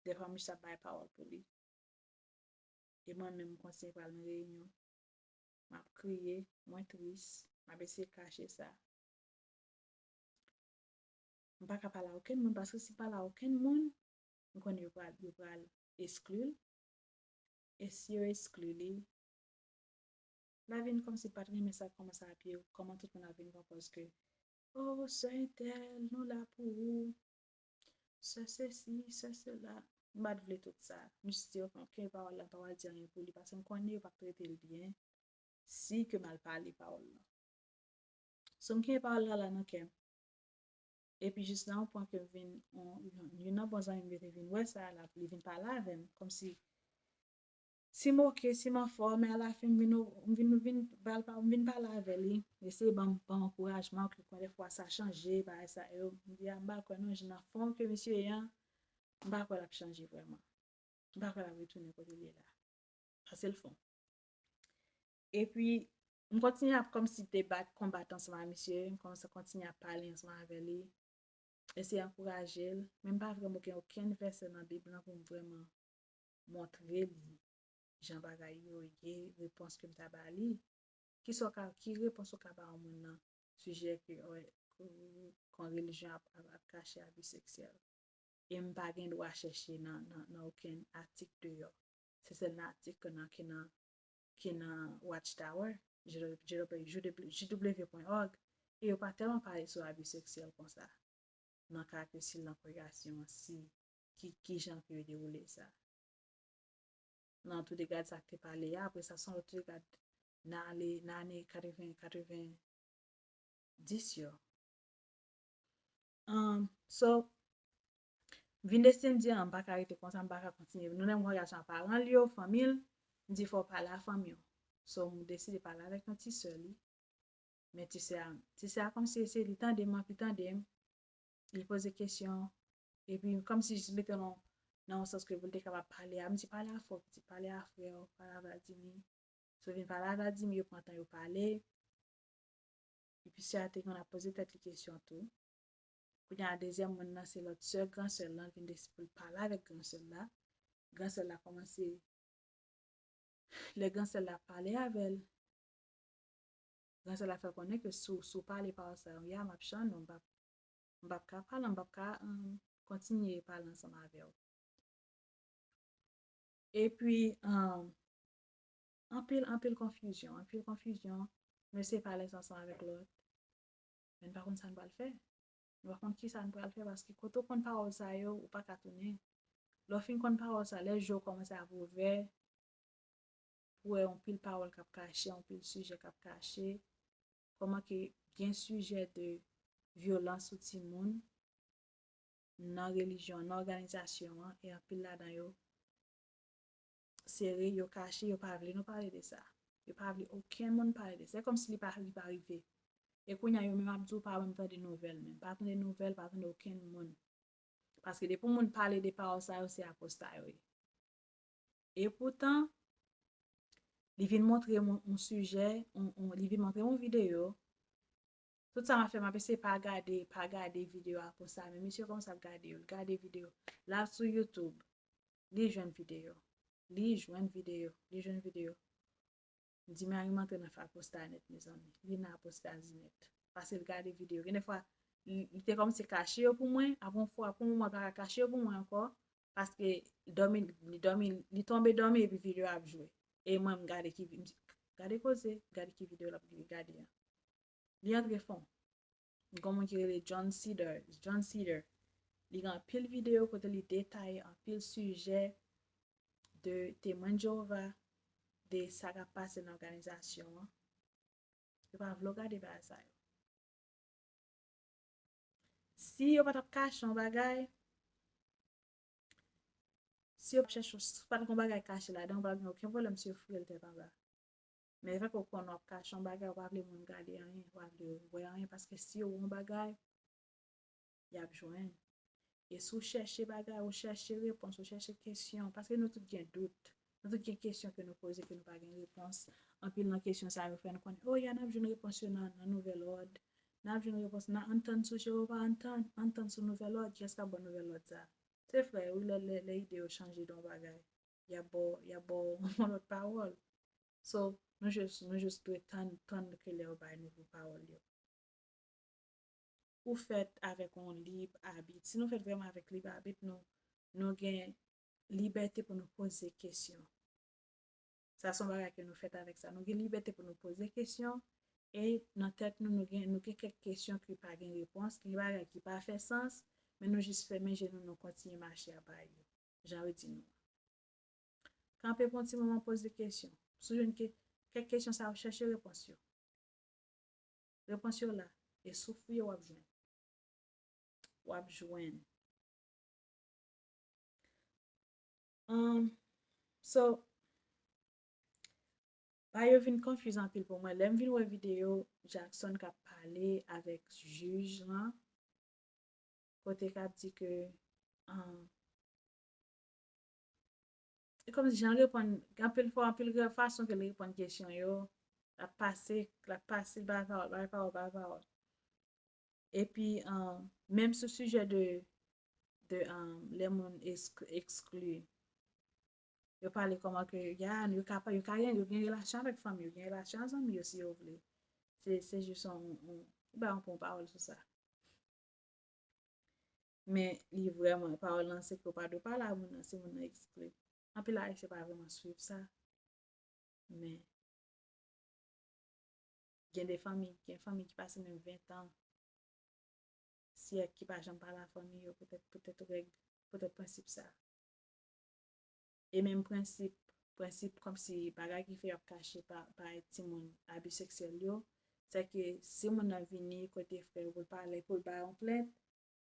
Dèfwa, misye ap bay pawòl pou li. E mwen menm, m kontinye pral nan reyinyon. M ap kriye, mwen tris, m ap eseye kache sa. M pa ka pale a okenn moun, paske si m pale a okenn moun, m konnen yo pral, yo pral eskli l. E si yo eskli li, l a vin kòmsi l pa t renmen sa, kòman sa ap ye, kòman tout moun ap vin pran pòz ke, o, sè entèl, nou la pou ou, sè sesi, sè sela. M pa t vle tout sa. M jis di, ok, pawòl la, m pa pral di anyen pou li, paske m konnen yo p ap trete l byen si ke m al pale pawòl la. So, m kenbe pawòl la, la nan kè m. Epi jis nan yon pwen ke m vin, yon, youn nan bon zanmi m yo te vin wè sa, la, li vin pale avè m, kòmsi si m oke, si m anfòm, men alafen m vin, m vin, m vin, m vin pale avè li, eseye ban m, ban m ankourajman, ke konbyen fwa sa chanje, bagay sa yo, m di a, m pa kwè non, jan nan fon ke misye ye an, m pa kwè l ap chanje vrèman. M pa kwè l ap retounen kote l ye la. Sa se l fon. Epi, m kontinye ap kòmsi debat, konbat ansanm ak misye, m kòmanse kontinye ap pale ansanm avè li, eseye ankouraje l, men m pa vrèman gen okenn vèsè nan Bib lan pou m vrèman montre li jan bagay yo ye, repons ke m ta ba li. Kisa w ka, ki repons ou ka ba yon moun nan sijè ke, ke, ke yon relijyon ap, ap, ap kache abi seksyèl? E m pa gen dwa chèche nan, nan, nan okenn atik deyò. Se sèl nan atik ke nan, ki nan, ki nan Watchtower, J W, J W pwen org, e yo pa tèlman pale sou abi seksyèl konsa nan ka ke si l nan kongregasyon an, si, ki, ki jan ke yo dewoule sa. Nan Toudegad sa k te pale a, apre sa, se yon lòt Toudegad nan ale, nan ane katreven, katreven dis yo. Um, so, m vin deside m di, ah, m pa ka rete konsa, m pa ka kontinye. Nou menm kongregasyon an, paran l yo, fanmi l, m di fò w pale a fanmi w. So, m deside pale avèk yon ti sè li. Men ti sè a, ti sè a kòmsi se li tande m, anpi tande m. Li poze kesyon. Epi kòmsi jis mete l nan, nan yon sans ke pou l te kapab pale a. M di pale a frè w, piti, pale a frè w, pale a Vladimir. So vin pale a Vladimir, yo pran tan yo pale. Epi sè a te konn ap poze tèt li kesyon tou. Kounye a dezyèm moun nan se lòt sè, gran sè l lan, vin deside pou l pale avèk gran sè l la. Gran sè l la kòmanse, lè gran sè l la pale avè l, gran sè l la fè konnen ke si w, si w pale pawòl sa yo, ya, m ap chann ou, m p ap, m p ap ka pale, m p ap ka, um, kontinye pale ansanm avè w. Epi, um, anpil, anpil konfizyon, anpil konfizyon. Nou eseye pale ansanm avèk lòt, men n pa konn sa n pral fè. Nou pa konn ki sa n pral fè, paske kote w konn pawòl sa yo, ou pa ka tounen. Lè w fin konn pawòl sa, lè je w kòmanse ap ouvè, pou wè yon pil pawòl k ap kache, yon pil sijè k ap kache, kòman ke gen sijè de vyolans sou timoun nan relijyon, nan òganizasyon an, e anpil ladan yo sere, yo kache, yo pa vle nou pale de sa. Yo pa vle okenn moun pale de sa. Se kòmsi li pa, li pa rive. E kounye a, yo menm ap di w pa menm tande nouvèl menm. Pa tande nouvèl, pa tande okenn moun. Paske depi yon moun pale de pawòl sa yo, se aposta yo ye. E poutan, li vin montre m yon, yon sijè, yon, yon, li vin montre m yon videyo Tout sa m ap fè, m ap eseye pa gade, pa gade videyo a konsa. Men misye kòmanse ap gade yo, l gade videyo. L al sou YouTube, li jwenn videyo. Li jwenn videyo, li jwenn videyo. M di, Mary antre nan fè aposta nèt, mezanmi. Li nan apostazi nèt. Pase l gade videyo. Gen de fwa, li, li te kòmanse kache yo pou mwen. Apre yon fwa, pou yon moman, li pa ka kache yo pou mwen ankò. Paske li dòmi, li dòmi, li tonbe dòmi epi videyo ap jwe. E mwen, m gade ki, m di, gade koze, gade ki videyo l ap gade an. Li antre fon. Gen yon moun ki rele John Cedar. John Cedar. Li gen anpil videyo kote li detaye anpil sijè de Temwen Jewova, de sa k ap pase nan òganizasyon an. Yo pa vle w gade bagay sa yo. Si yo pa t ap kache yon bagay, si yo pa t ap chèche, si pa t gen yon bagay kache ladan, ou pa t ap gen okenn pwoblèm si yo foure l tèt anba. Men lefètke w konnen w ap kache yon bagay, ou pa vle moun gade anyen, ou pa vle wè anyen, paske si yo wè yon bagay, y ap jwenn. E si w chèche bagay, ou chèche repons, ou chèche kesyon, paske nou tout gen dout. Nou tout gen kesyon ke nou poze, ke nou pa gen repons. Anpil nan kesyon sa yo fè nou konnen, o, ya, n ap jwenn repons yo nan, nan nouvèl òd. N ap jwenn repons nan, ann tann sou Jewova, ann tann, ann tann sou nouvèl òd. Kiyès k ap ba w nouvèl òd sa? Se frè, wi, lè, lè, lè ide yo chanje de yon bagay, y ap ba w, y ap ba w yon lòt pawòl. So, nou jis, nou jis dwe tann, tann ke lè yo bay nouvo pawòl yo. Ou fèt avèk yon lib abit. Si nou fèt vrèman avèk lib abit, nou, nou gen libète pou nou poze kesyon. Sa se yon bagay ke nou fèt avèk sa. Nou gen libète pou nou poze kesyon. E nan tèt nou, nou gen, nou gen kèk kesyon ki pa gen repons, gen bagay ki pa fè sans, men nou jis fèmen je nou, nou kontinye mache ap bay yo. Jan yo di nou. Kanpe pou yon ti moman, poze kesyon. Si w jwenn ke, kèk kesyon sa yo, chèche repons yo. Repons yo la. E si w fouye, w ap jwenn. W ap jwenn. Um, so, bagay yo vin confuse anpil pou mwen. Lè m vin wè videyo Jackson k ap pale avèk jij lan, kote k ap di ke, um, e kòmsi jan l reponn, anpil fwa, anpil fason ke l reponn kesyon yo, l ap pase, l ap pase, bay pawòl, bay pawòl, bay pawòl. Epi, um, menm sou sijè de, de, um, lè moun esk-, ekskli, yo pale kòman ke, ya, yo ka, yo ka gen, yo gen relasyon avèk fanmi yo, gen relasyon ak zanmi yo si yo vle. Se, se jis yon, yon, yon, ba yon pawòl sou sa. Men li vrèman, pawòl lan se ke w pa dwe pale a moun nan si moun nan ekskli. Anpil Ayisyen pa vrèman swiv sa. Men gen de fanmi, gen fanmi ki pase menm ven tan, syèk ki pa janm pale a fanmi yo poutèt, poutèt règ, poutèt prensip sa. E menm prensip, prensip kòmsi bagay ki fè y ap kache pa, pa timoun abi seksyèl yo, se ke si moun nan vini kote frè yo pou l pale, pou l bay yon plent,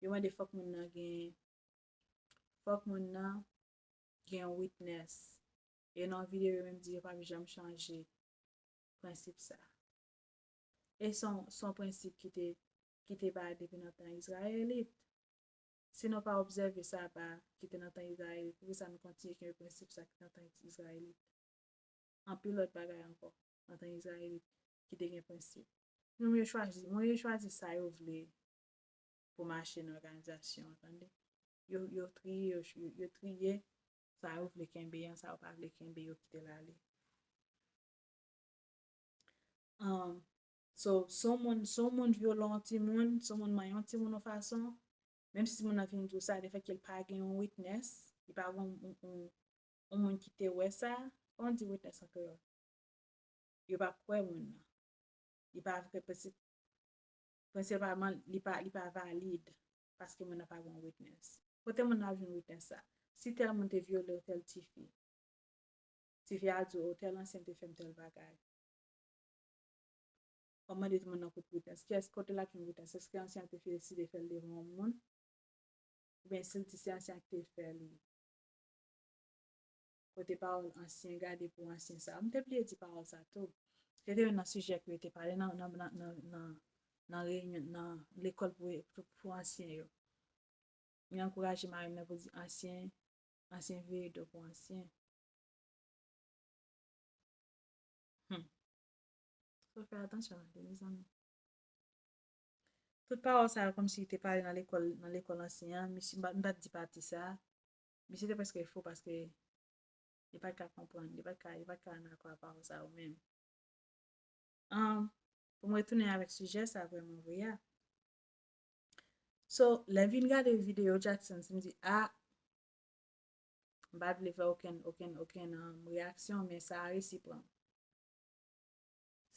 yo mande fòk moun nan gen, fòk moun nan gen yon witness. E nan videyo yo menm di yo p ap janm chanje prensip sa. E se yon, se yon prensip ki te, ki te ba depi nan tan Izrayelit. Si nou pa obsève Saba ki te nan tan Izrayelit, poukisa nou kontinye kenbe prensip sa ki nan tan Izrayelit? Anpil lòt bagay ankò nan tan Izrayelit ki te gen prensip. Moun yo chwazi, moun yo chwazi sa yo vle pou mache nan òganizasyon an, tande. Yo, yo triye, yo, yo, yo triye sa yo vle kenbe an, sa yo pa vle kenbe, yo kite l ale. Um, so, si yon moun, si yon moun vyole yon timoun, si yon moun manyen yon timoun yon fason, menm si timoun nan vin di w sa, lefètke l pa gen yon witness, li pa gen yon, yon, yon, yon moun ki te wè sa, kòman di witness an kreyòl? Yo p ap kwè moun nan. Li pa vre, prensip-, prensipalman, li pa, li pa valid paske moun nan pa gen yon witness. Kote moun nan ap jwenn witness sa? Si tèl moun te vyole yon tèl tifi, tifi a di w, o, tèl ansyen te fè m tèl bagay. W ap mande moun nan kote witness. Kiyès, kote l ap jwenn witness? Èske ansyen an te deside fè l devan yon moun? Oubyen si l di se ansyen an ki te fè l, wi. Kote pawòl ansyen, gade pou ansyen sa. M te bliye di pawòl sa tou. Se te youn nan sijè ke yo te pale nan, nan, nan, nan, nan, nan reyinyon, nan lekòl pou, pou, pou ansyen yo. M ankouraje mari m nan pou di ansyen, ansyen veye do pou ansyen. Hmm. Fò fè atansyon, tande, mezanmi. Tout pawòl sa yo kòmsi li te pale nan lekòl, nan lekòl ansyen an, misye, m pa, m pa t di pati sa. Misye te prèske fou paske li pa t ka konprann, li pa t ka, li pa t ka annakò a pawòl sa yo menm. An, pou m retounen avèk sijè sa vrèman vre a. So, lè m vin gade videyo Jackson, m di, a, m pa t vle fè okenn, okenn, okenn, um, reyaksyon, men sa a resi pran m.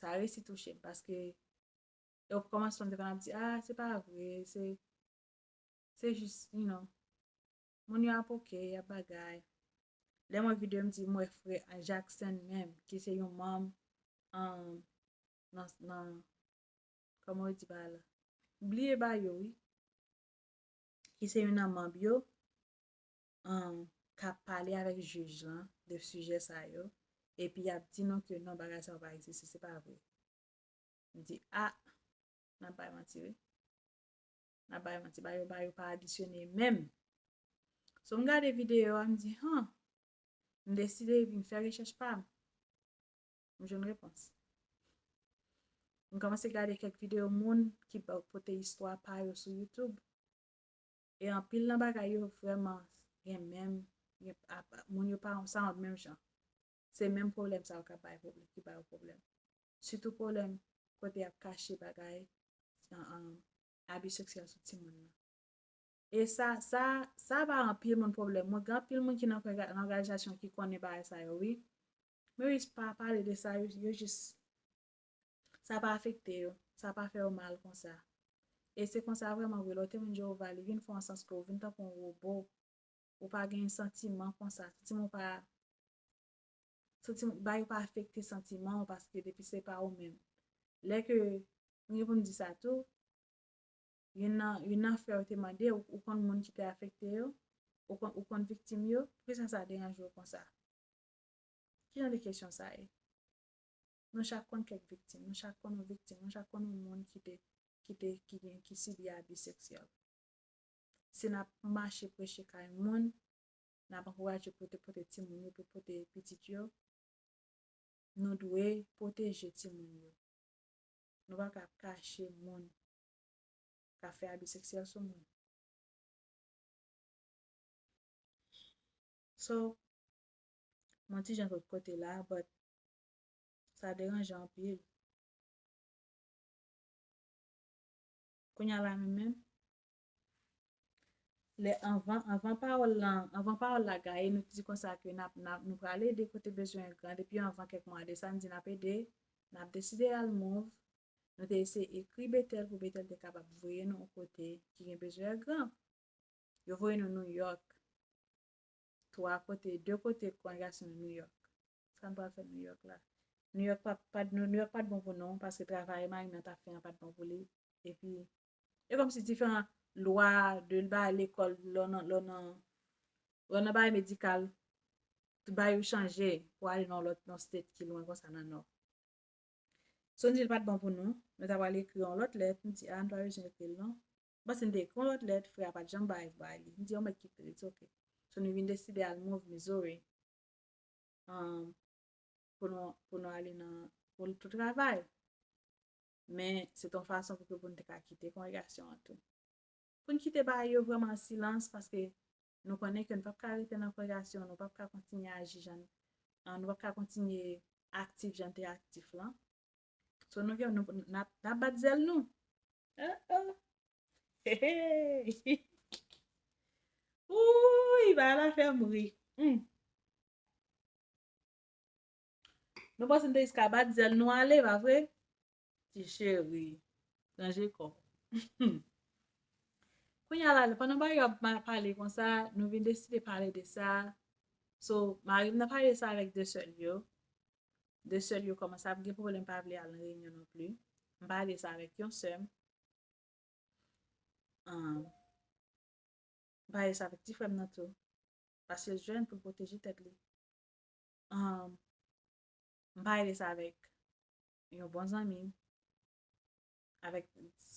Sa a resi touche m, paske yo kòmanse m te konn ap di, a, se pa vre, se, se jis, you know, moun yo ap oke, y ap bagay. Lè m wè videyo, m di, m wè frè Jackson menm, ki se yon manm, um, nan, nan, kòman yo di bagay la? M bliye ba yo, wi. Ki se youn nan manm yo, um, k ap pale avèk jij lan de sijè sa yo, epi y ap di nou ke non, bagay sa yo pa egziste, se pa vre. M di, a, n ap bay manti, wi. N ap bay manti, ba yo, ba yo pa adisyone menm. So, m gade videyo a, m di, han, m deside vin fè rechèch pa m. M jwenn repons. M kòmanse gade kèk videyo moun ki ba, pote istwa pa yo sou YouTube. E anpil nan bagay yo vrèman gen menm, gen, ap, moun yo pa sound menm jan. Se menm pwoblèm sa yo k ap bay pwoblèm, ki ba yo pwoblèm. Sitou pwoblèm kote y ap kache bagay, an, an, abi seksyèl sou timoun nan. E sa, sa, sa ba anpil moun pwoblèm. Mwen gen anpil moun ki nan konga-, nan òganizasyon ki konnen bagay sa yo, wi. Men wi, pa pale de sa, yo, yo jis, sa pa afekte yo, sa pa fè yo mal konsa. E se konsa vrèman vre, lè w temwen Jewova, li vin fè yon sans ke w vin tankou yon wobo. Ou pa gen santiman konsa. Santiman w pa, santiman, bagay yo pa afekte santiman w paske depi se pa ou menm. Lè ke, m gen pou m di sa tou, youn nan, youn nan frè yo te mande, ou, ou konn moun ki te afekte yo? Ou konn, ou konn viktim yo? Poukisa sa deranje w konsa? Ki jan de kesyon sa ye? Nou chak konn kèk viktim, nou chak konn yon viktim, nou chak konn yon moun ki te, ki te, ki gen, ki sibi abi seksyèl. Si n ap mache preche kay moun, n ap ankouraje pou te pote timoun yo, pou pote pitit yo, nou dwe pwoteje timoun yo. Nou pa ka kache moun k ap fè abi seksyèl sou moun. So, mwen ti jan sot kote la, but sa deranje anpil. Kounye a la menm menm, lè anvan, anvan pawòl lan, anvan pawòl la gaye, nou te di konsa ke n ap, n ap, nou prale ede kote bezwen gran. Depi anvan kèk mwa de sa, n di n ap ede, n ap deside al move. Nou te eseye ekri Betèl pou Betèl te kapab voye nou yon kote ki gen bezwen gran. Yo voye nou New York. Twa kote, de kote kongregasyon nan New York. Sa n pral fè New York la? New York pa, pa, New York pa t bon pou nou, paske travay mari m nan t ap fè an pa t bon pou li. Epi, e kòmsi diferan lwa de ba lekòl, lè w nan, lè w nan, lè w nan bagay medikal, tout bagay yo chanje pou ale nan lòt, nan state ki lwen konsa nan nò. So, n di l pa t bon pou nou. Nou ta pral ekri yon lòt lèt. M di, a, nou pa bezwen ekri l non. M panse n te ekri yon lòt lèt, frè a pa t janm bay, bay li. M di, yon mèt kite l, it's ok. So, nou vin deside al move Missouri, um, pou nou, pou nou ale nan, pou l tou travay. Men, se t yon fason pou ke pou n te ka kite kongregasyon an tou. Pou n kite bagay yo vrèman an silans, paske nou konnen ke nou p ap ka rete nan kongregasyon, nou p ap ka kontinye aji jan, ah, nou p ap ka kontinye aktif jan n te aktif lan. So, nou gen, nou, n ap, n ap bat zèl nou. Ah, ah. Hey, hey. Wouy, bagay la fè m ri. Hmm. Nou panse n te jiska bat zèl nou ale, pa vre? Ti cheri, ranje kò w. Kounye a la, pandan bagay yo ap ma-, pale konsa, nou vin deside pale de sa. So, mari m nan pale de sa avèk de sè l yo. De sè l yo kòmanse ap gen pwoblèm, pa vle al nan reyinyon non pli. M pale de sa avèk yon sè m. Um, m pale de sa avèk ti frè m nan tou. Paske l jèn pou l pwoteje tèt li. Um, m pale de sa avèk yon bon zanmi m, avèk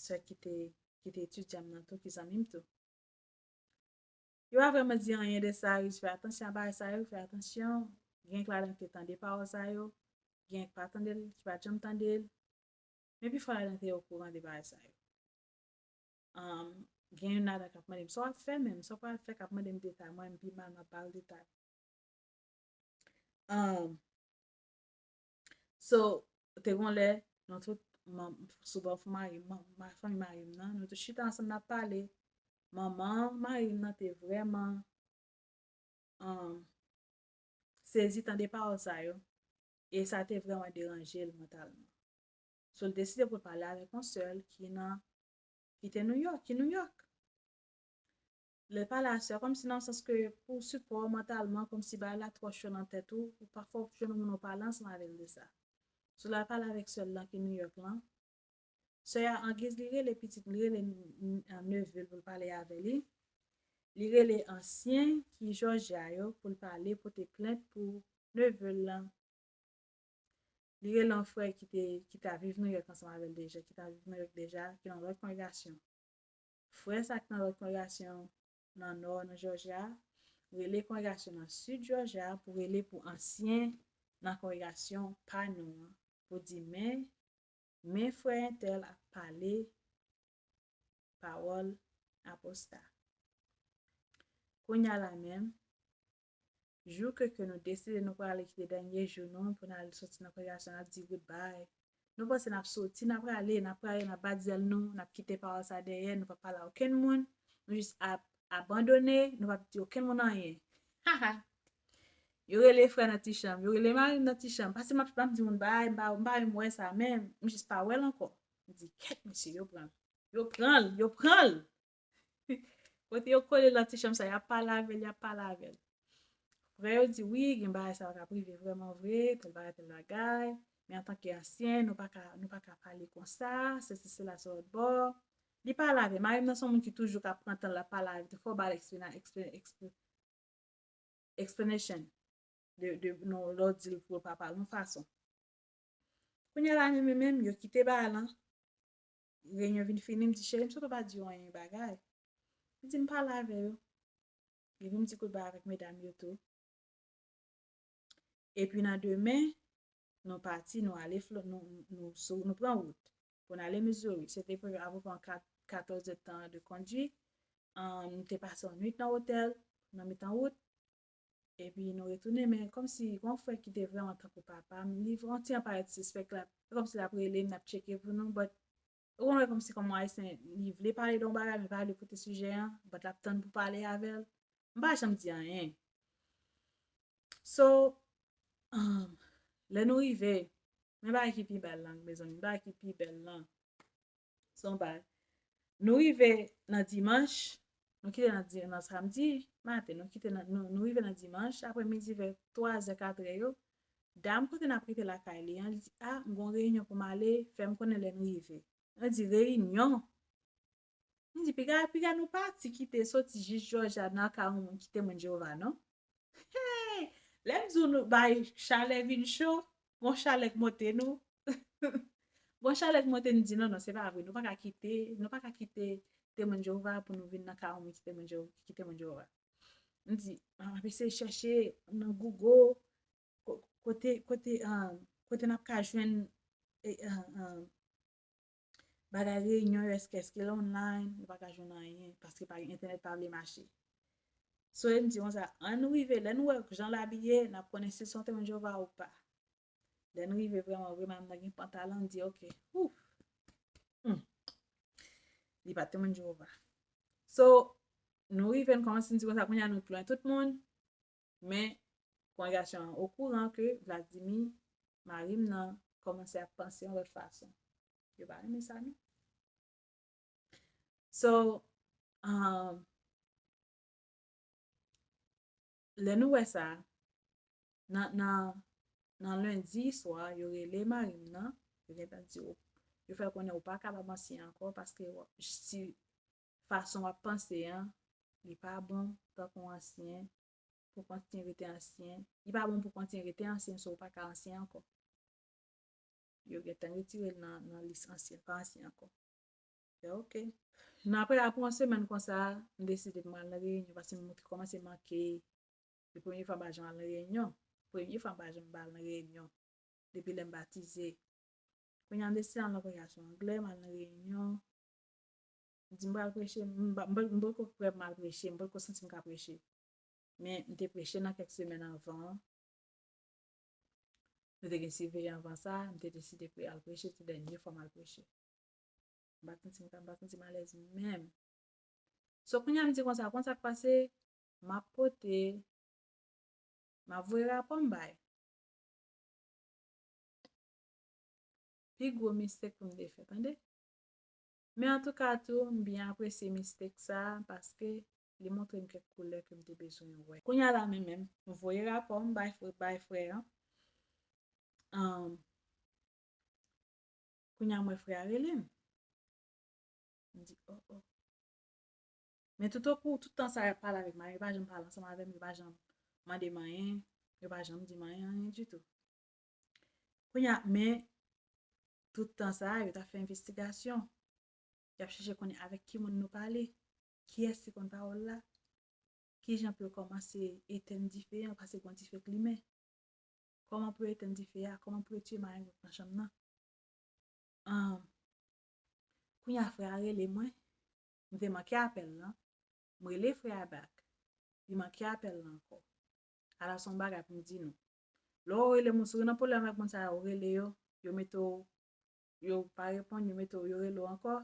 sè ki te, ki te etidyan m nan tou, ki zanmi m tou. Yo pa vrèman di anyen de sa, yo di fè atansyon a bagay sa yo, fè atansyon. Gen k ladan ki te tande pawòl sa yo, gen k pa tande l, ki pa t janm tande l. Men pifò ladan te okouran de bagay sa yo. Um, gen youn ladan k ap mande m, "Sa w ap fè menm? Sa w pral fè?" K ap mande m detay. Mwen menm pi mal, m ap ba l detay. Um, so, te gon lè, nou tout, sou bò mari m, fanmi mari m nan, nou tout chita ansanm, n ap pale. Manman mari m nan te vrèman um, sezi tande pawòl sa yo, e sa te vrèman deranje l mantalman. So, l deside pou l pale avèk yon sè l ki nan, ki te Nouyòk, ki Nouyòk. Lè l pale a sè, kòmsi nan sans ke pou sipò mantalman, kòmsi bagay la twò cho nan tèt ou, ou pa fò jwenn yon moun ou pale ansanm avè l de sa. So, l al pale avèk sè l lan ki Nouyòk lan, sè a, angiz li rele pitit, li rele n- n- neve l pou l pale avè li. Li rele ansyen ki Jòjya yo pou l pale pote plent pou neve l lan. Li rele yon frè ki te ki ta viv Nouyòk ansanm avè l deja, ki ta viv Nouyòk deja, ki nan lòt kongregasyon. Frè sa ki nan lòt kongregasyon nan nò, nan Jòjya, rele kongregasyon nan sid Jòjya pou rele pou ansyen nan kongregasyon pa nou an, pou di, men, men frè entèl ap pale pawòl aposta. Kounye a la menm, jou ke, ke nou deside nou prale kite dènye jou nou pou n al soti nan kongregasyon, n ap di goodbye. Nou panse n ap soti, n ap prale, n ap prale, n ap bat zèl nou, n ap kite pawòl sa dèyè, nou p ap pale a okenn moun, nou jis ap abandone, nou p ap di okenn moun anyen. Yo rele frè nan ti chanm, yo rele mari m nan ti chanm, paske m ap, m ap di moun bagay, m pa, m pa renmen wè sa, men m jis pa wè l ankò. M di, kèt mesye, yo pran l, yo pran l, yo pran l. Kote yo kole nan ti chanm sa, y ap pale avè l, y ap pale avè l. Frè yo di, wi, gen bagay sa yo k ap rive vrèman vre, tèl bagay, tèl bagay. Men antanke ansyen, nou pa ka, nou pa ka pale konsa, sesi, sela, sou lòt bò. Li pale avè, mari m nan se yon moun ki toujou ka pran tan l ap pale avè, fò w ba l eksplana-, eksplana-, eksplana-, explanation de, de, non, lè w di l pou l pa pale yon fason. Kounye a la, menm, menm, yo kite bagay lan. Reyinyon vin fini, m di, cheri, m sot ou pa di yo anyen bagay. Li di m pale avè yo. Epi m di kout bagay avèk medam yo tou. Epi nan demen, nou pati, nou ale, Flo- nou, nou, sou- nou pran wout pou n ale Missouri. Se te pre- apeprè an kat- katòz èdtan de kondui. Ahn, nou te pase yon nuit nan otèl, nan mitan wout. Epi nou retounen, men kòmsi yon frè ki te vrèman tankou papa m, li yon ti jan parèt sispèk la, kòmsi l ap rele m, l ap tcheke pou nou, but ou konn wè kòmsi kòman Ayisyen, li vle pale de yon bagay, men pa vle pote sijè an, but l ap tann pou pale avè l. M pa janm di anyen. So, um, lè nou rive, men bagay ki pi bèl lan, mezanmi, bagay ki pi bèl lan. Se yon bagay. Nou rive nan dimanch, nou kite nan, di- nan samdi maten, nou kite nan, nou, nou rive nan dimanch, aprè midi vè twa zè, kat è yo, dam kote n ap rete lakay li an, li di, a, m gon reyinyon pou m ale, fè m konnen lè n rive. Mwen di, reyinyon? M di, piga, piga nou pati kite soti jis Jòjya nan ka yon moun ki Temwen Jewova, non? Hey! Lè m di w nou bay chalè vin cho, gon chalè k monte nou. Gon chalè k monte nou di, non, non, se pa vre. Nou pa ka kite, nou pa ka kite Temwen Jewova pou nou vin nan ka yon moun ki Temwen Jewo- ki Temwen Jewova. M di, ah, m ap eseye chèche nan Google, ko- kote, kote, ah, kote n ap ka jwenn, eh, ah, ah, bagay reyinyon yo, èske, èske l online, nou pa ka jwenn anyen, paske pa gen entènèt, pa vle mache. So, m di konsa, ann rive, lè nou wè jan l abiye, n ap konnen si se yon Temwen Jewova ou pa. Lè n rive vrèman, vrèman, m nan gen pantalon, m di, ok, ouf. Hmm. Li pa Temwen Jewova. So, nou rive, n kòmanse, n di konsa, kounye a nou plen tout moun, men kongregasyon an okouran ke Vladimir, mari m nan, kòmanse ap panse yon lòt fason. Yo pa renmen sa, non. So, um, lè nou wè sa, nan, nan, nan lendi swa, yo rele mari m nan, yo gentan di, yo fè konnen ou pa kapab ansyen ankò, paske w- si fason w ap panse an, li pa bon tankou ansyen, pou kontinye rete ansyen. Li pa bon pou kontinye rete ansyen, so ou pa ka ansyen ankò. Yo gentan retire l nan, nan lis ansyen, pa ansyen ankò. Fè ok. Nan apre, apre yon semèn konsa, m deside pou m al nan reyinyon, paske m te kòmanse manke. Se premye fwa m pa janm al nan reyinyon. Premye fwa m pa janm al nan reyinyon. Depi lè m batize. Kounye a, m deside al nan kongregasyon anglè, m al nan reyinyon. M di m pral preche, m pa- m pa- m poko kwè m al preche, m poko santi m ka preche. Men m te preche nan kèk semèn anvan. Nou te gen siveyan anvan sa, m te deside pre- al preche, se dènye fwa m al preche. M pa t santi m ka- m pa t santi m alèz menm. So kounye a m di konsa, konn sa k pase, m ap pote, m ap voye rapò m bay. Pi gwo mistake pou m te fè, tande. Men antouka tou, m byen apresye mistake sa a paske li montre m kèk koulè ke m te bezwen wè. Kounye a la menm menm, m voye rapò m bay frè, bay frè an. Ahn, kounye a m wè frè a rele m. M di, oh, oh. Men toutokou, tout tan sa a, y ap pale avèk mwen, yo pa janm pale ansanm avè m, yo pa janm mande m anyen, yo pa janm di m anyen, anyen ditou. Kounye a, men tout tan sa a, yo t ap fè envestigasyon. Y ap chèche konnen avèk ki moun nou pale, kiyès ki konn pawòl la, kijan pou yo kòmanse etenn dife an, paske gon dife k limen. Kòman pou yo etenn dife a, kòman pou yo tiye marenn nan chanm nan. Ahn, kounye a frè a rele mwen, m te manke apèl lan, m rele frè a back, li manke apèl lan ankò. Ala se yon bagay pou m di nou. Lè w rele moun, si w nan pwoblèm avèk moun sa yo, w rele yo, yo mete w, yo pa reponn, yo mete w, yo rele w ankò,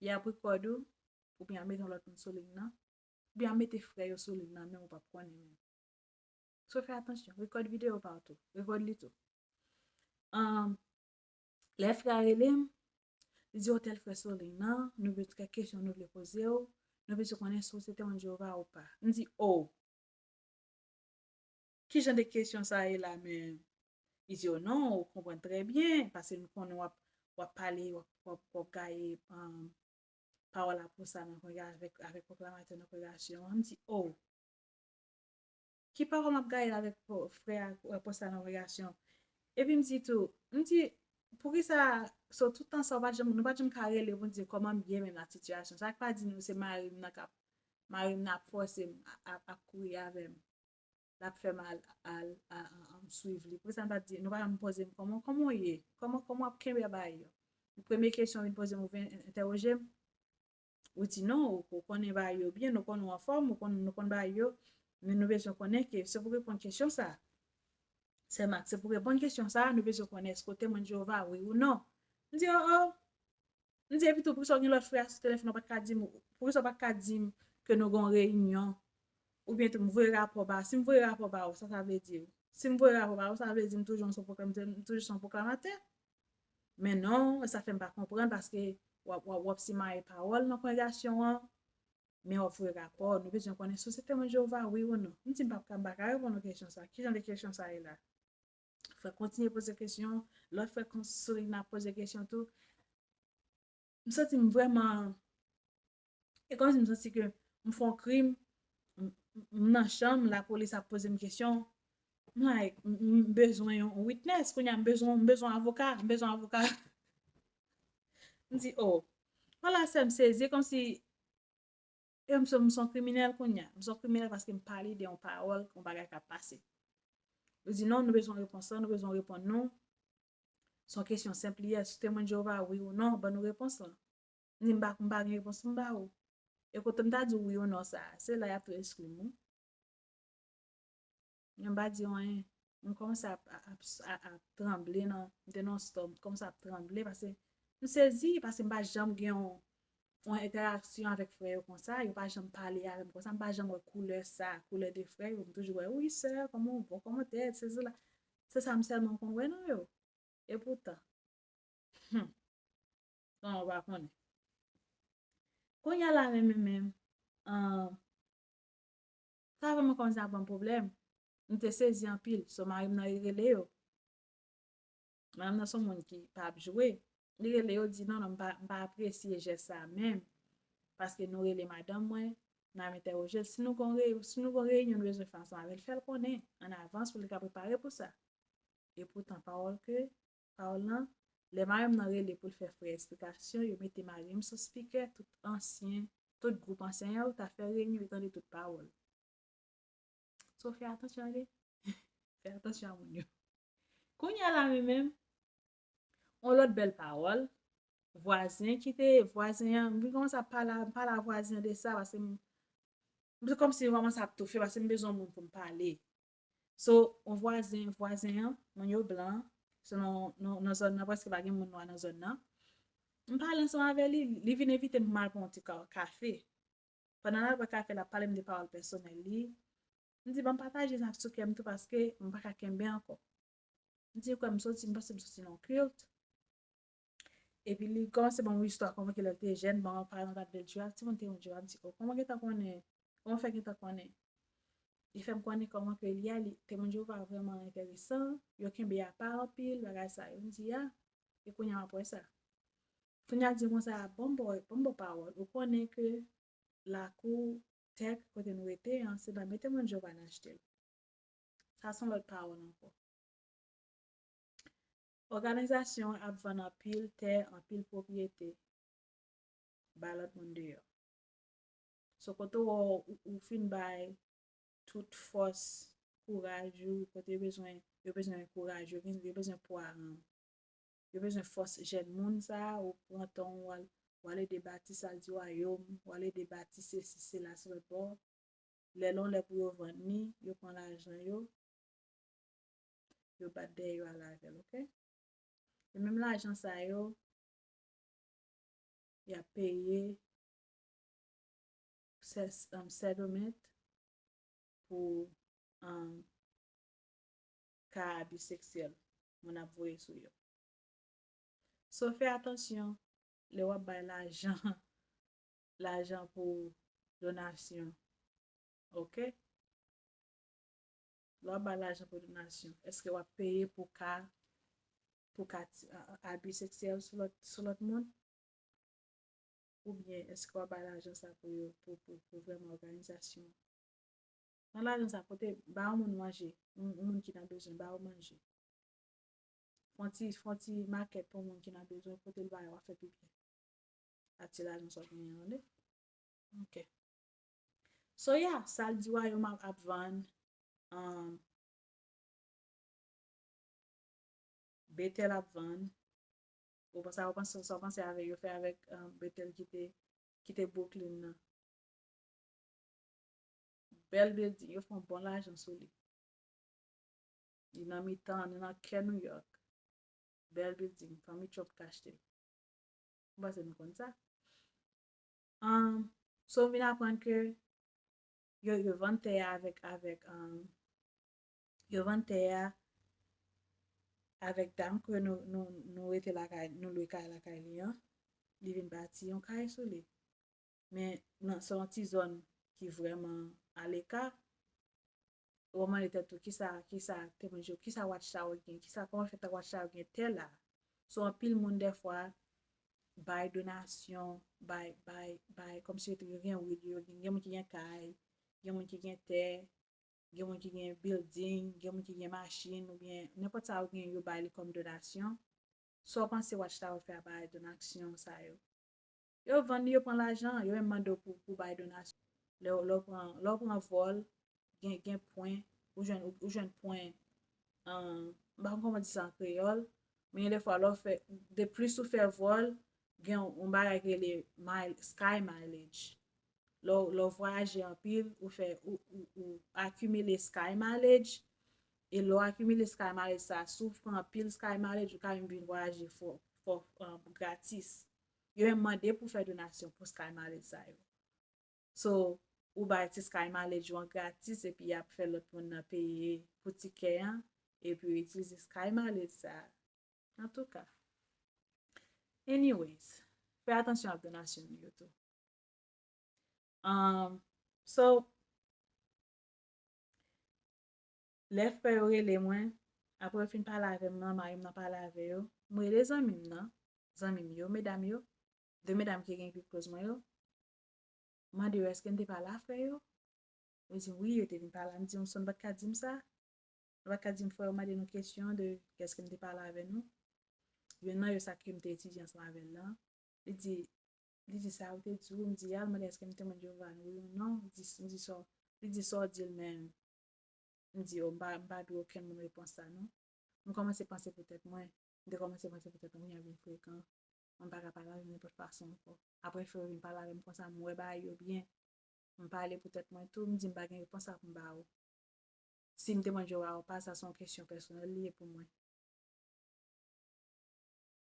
y ap record ou, oubyen y ap mete yon lòt moun sou liy nan, oubyen y ap mete frè yo sou liy nan, men ou p ap konnen menm. So fè atansyon, record videyo pa w tou, record li tou. Ahn, lè frè a rele m, li di, o tèl frè sou liy nan, nou bezwen kèk kesyon nou vle poze w, nou bezwen konnen si w se Temwen Jewova ou pa. M di, o, ki jan de kesyon sa ye la menm? Li di, o non, ou konprann trè byen, paske m konnen w ap, w ap pale, w ap, w ap, w ap gaye, ahn, pawòl apostla nan kongre- avèk, avèk pwoklamatè nan kongregasyon an. M di, o, ki pawòl m ap gaye avèk po- frè a, apostla nan kongregasyon? Epi m di tou, m di, poukisa, so, tout tan sa, w pa t janm, nou pa t janm ka rele pou n di kòman m ye menm nan sitiyasyon. Sa k pa di nou se mari m nan k ap, mari m nan ap fòse m a- a- ap kouri avè m. L ap fè m al, al, a- a- a- swiv li. Poukisa m pa t di, nou pa janm poze m kòman, kòman w ye? Kòman, kòman w ap kenbe bagay yo? Premye kesyon w vin poze m, ou vin entèwoje m. Ou di non, ou, ou konnen bagay yo byen, nou konnen w anfòm, ou konn, nou konn bagay yo, men nou bezwen konnen ke se pou reponn kesyon sa. Sè Mak, se pou reponn kesyon sa, nou bezwen konnen èske w Temwen Jewova, wi ou non. M di, o, o. M di, epi tou, poukisa w gen lòt frè a sou telefòn, ou pa t ka di m, poukisa w pa t ka di m ke nou gen yon reyinyon? Oubyen tou, m voye rapò ba, si m voye rapò ba ou, sa sa vle di? Si m voye rapò ba ou, sa vle di m toujou se yon pwoklama- m toujou se yon pwoklamatè? Men non, sa fè m pa konprann, paske w ap, w ap, w ap simaye pawòl nan kongregasyon an, men w ap voye rapò, nou bezwen konnen si w se Temwen Jewova, wi ou non. M di m p ap ka, m pa ka reponn ou kesyon sa. Ki jan de kesyon sa ye la? Frè kontinye poze kesyon, lòt frè kon- sou liy nan ap poze kesyon tou. M santi m vrèman, e kòmsi m santi ke m fè yon krim, m, m, m nan chanm, lapolis ap poze m kesyon. M like, m, m bezwen yon witness, kounye a m bezwen, m bezwen avoka, m bezwen avoka. M di, o, wala sè m sezi, kòmsi, e m se, m se yon kriminèl kounye a. M se yon kriminèl paske m pale de yon pawòl, yon bagay k ap pase. Yo di, non, nou bezwen repons lan, nou bezwen reponn nou. Se yon kesyon senp li ye, si w Temwen Jewova, wi ou non, ban nou repons lan. M di, m pa, m pa gen repons pou m ba ou. E kote m ta di w wi ou non sa, se la y ap tou eskli m wi. M pa di w anyen. M kòmanse ap, ap, ap, ap, ap tranble nan, m te nan yon stòm, m kòmanse ap tranble, paske m sezi, paske m pa janm gen yon, yon entèraksyon avèk frè yo konsa, yo pa janm pale avè m konsa, m pa janm wè koulè sa, koulè de frè yo, m toujou wè, wi sè, kòman w bon, kòman tèt, sezi la. Se sa m sèlman konn wè nan yo. Epoutan, hmm, non, ou pa konnen. Kounye a la menm, menm, menm, ahn, sa vrèman kòmanse ap ban m pwoblèm. M te sezi anpil. So, mari m nan rele yo. Mari m nan se yon moun ki pa ap jwe. Li rele yo, di, non, non, m pa, m pa apresye jès sa a menm. Paske nou rele madanm mwen, n ap entèwoje l. Si nou gon re- si nou gon reyinyon nou bezwen fè ansanm avè l, fè l konnen an avans pou li ka prepare pou sa. Epoutan, pawòl ke, pawòl lan, lè mari m nan rele pou l fè frè esplikasyon, yo mete mari m sou spikè, tout ansyen, tout gwoup ansyen yo ta fè reyinyon, yo tande tout pawòl. So, fè atansyon, tande. Fè atansyon a moun yo. Kounye a la, men menm, yon lòt bèl pawòl, vwazen ki te, vwazen an, m vin kòmanse ap pale, pale a vwazen an de sa, paske m, se kòmsi m kòmanse ap toufe, paske m bezwen yon moun pou m pale. So, yon vwazen, vwazen an, moun yo blan, so nan, nan, nan zòn nan, prèske pa gen moun nwa nan zòn nan. M pale ansanm avè li, li vin envite m pou m al pran yon ti ka-, kafe. Pandan n al bwè kafe, l ap pale m de pawòl pèsonèl li. M di, "Ban m pataje sa sou kè m tou, paske m pa ka kenbe ankò." M di, "Ou kwè m soti, m panse m soti nan yon kilt." Epi li kòmanse ban m yon istwa, kòman ke lè l te jèn, ban m pale yon gad de Jewova, timoun te yon Jewova, m di, "O, kòman gentan konnen, kòman fè gentan konnen?" Li fè m konnen kòman ke li a, li, temwen Jewova vrèman enteresan, yo kenbe apa anpil, bagay sa yo. M di, "A, e kounye a m ap wè sa." Kounye a l di m konsa, "Ban m ba w, ban m ba w pawòl. Ou konnen ke lakou tè kote nou rete an, se nan men temwen Jewova n achte l." Sa se yon lòt pawòl ankò. Òganizasyon an ap vann anpil tè, anpil pwopriyete ba lòt moun deyò. So, kote w, ou, ou fin bay tout fòs, kouraj ou, kote yo bezwen, yo bezwen kouraj, yo gen, yo bezwen pwa, um, yo bezwen fòs jèn moun sa a, ou pran tan w, w al, w al ede bati sal di wayòm, w al ede bati sesi, sela, sou lòt bò. Lè l on lè pou yo vann li, yo pran lajan yo, yo bat dèyè yo al avè l, oke? E menm lajan sa yo, y ap peye sè-, um, settlement pou, um, ka abi seksyèl moun ap voye sou yo. So, fè atansyon lè w ap bay lajan, lajan pou donasyon. Oke? Lè w ap bay lajan pou donasyon, èske w ap peye pou ka, pou ka ti-, a-, a-, abi seksyèl sou lòt, sou lòt moun? Oubyen èske w ap bay lajan sa pou yo, pou, pou, pou vrèman òganizasyon an? Pran lajan sa, pote, ba yon moun manje, yon, yon moun ki nan bezwen, ba yo manje. Fè yon ti, fè yon ti makèt pou moun ki nan bezwen, pote l ba yo, w ap fè pi byen. Ak ti lajan sa w genyen an, tande? Oke. So, yeah, sal di wayòm ap, ap vann, um, Betèl ap vann. Ou panse, ou panse, sa w panse avèk, yo fè avèk, um, Betèl ki te, ki te Brooklyn nan. Bèl building, yo fè yon bon lajan sou li. Li nan mitan, li nan kè New York. Bèl building, fanmi Trump k achte l. M panse nou konn sa. Um, so, m vin aprann ke yo, yo vann tè a avèk, avèk, um, yo vann tè a avèk dam ke nou, nou, nou rete lakay, nou lwe kay lakay li an. Li vin bati yon kay sou li. Men nan, se yon ti zòn ki vrèman aleka. Ou mande tèt ou, kisa, kisa, temwen Jewova, kisa Watchtower gen, kisa, kòman fè Watchtower gen tè la? So, anpil moun, dèfwa, bay donasyon, bay, bay, bay, kòmsi yo te, yo gen wil, yo gen, gen moun ki gen kay, gen moun ki gen tè, gen moun ki gen building, gen moun ki gen machin, oubyen nenpòt sa yo gen, yo bay li kòm donasyon. Sa w panse Watchtower fè a bay donasyon sa yo? Yo vann li, yo pran lajan, yo menm mande w pou, pou bay donasyon. Lè, w- lè w pran, lè w pran vòl, gen, gen pwen, ou jwenn, ou, ou jwenn pwen, um, m pa konn kòman di sa an kreyòl, men gen de fwa, lè w fè, de plis ou fè vòl, gen yon, yon bagay ki rele mile, sky mileage. Lè w, lè w vwayaje anpil, ou fè, ou, ou, ou akimile sky mileage, e lè w akimile sky mileage sa, si w pran anpil sky mileage, ou ka menm vin vwayaje fò, fò, um, gratis. Yo menm mande pou fè donasyon pou sky mileage sa yo. So, ou bay ti sky mileage ou an gratis, epi y ap fè lòt moun nan peye pou tikè an, epi yo itilize sky mileage sa. Antouka. Anyways, fè atansyon ak donasyon nou yo tou. Um, so, lè frè yo rele mwen, apre yo fin pale avè m nan, mari m nan pale avè yo, m rele zanmi m nan, zanmi m yo, medam yo, de medam ki gen pi close mwen yo, mande yo, èske m te pale a frè yo? Yo di, wi, yo te vin pale a m. M di, so nou pa t ka di m sa? Nou pa t ka di m frè yo mande nou kesyon de èske m te pale avè nou? Youn nan yo, sa ke m te etidye ansanm avè l lan, li di, li di, sa ou te di w? M di, al mande èske m temwen Jewova, wi ou non? M di, m di, sa w, li di, sa w di l menm? M di, o, m pa, m pa dwe okenn moun repons sa non. M kòmanse panse pou tèt mwen. M te kòmanse panse pou tèt mwen, kounye a vin frekan. Mwen pa ka pale avè w nenpòt fason ankò. Apre fè yo vin pale avè m konsa, m wè bagay yo byen. M pale pou tèt mwen tou, m di m pa gen repons la pou m ba ou. Si m te mande w a ou pa, sa se yon kesyon pèsonèl li ye pou mwen.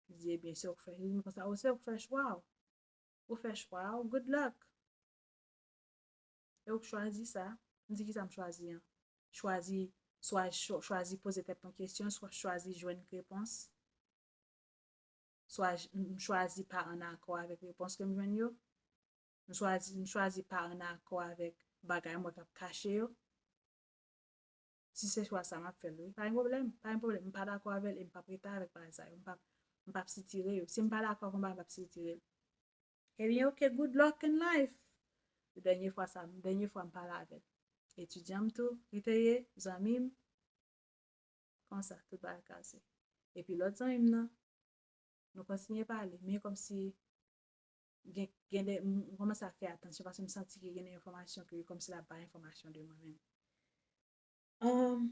Li di, ebyen, se ou k fè, li di m konsa, o, se ou k fè chwa w. Ou fè chwa w, good luck. E ou k chwazi sa. M di, kisa m chwazi an? Chwazi, swa cho- chwazi poze tèt mwen kesyon, swa chwazi jwenn repons, swa j- m chwazi pa ann akò avèk repons ke m jwenn yo. M chwazi, m chwazi pa ann akò avèk bagay mwen k ap kache yo. Si se chwa sa m ap fè l, wi. Pa gen pwoblèm, pa gen pwoblèm. M pa dakò avè l e m p ap rete avèk bagay sa yo. M p ap, m p ap sitire yo. Si m pa dakò avèk yon bagay, m p ap sitire l. Ebyen, ok, good luck in life. Se dènye fwa sa, dènye fwa m pale avè l. Etidyan m tou, li te ye, zanmi m. Konsa, tout bagay kase. Epi lòt zanmi m nan, nou kontinye pale, men kòmsi gen, gen de, m kòmanse a fè atansyon paske m santi ke gen de enfòmasyon ke kòmsi l ap bay enfòmasyon de mwen menm. Um,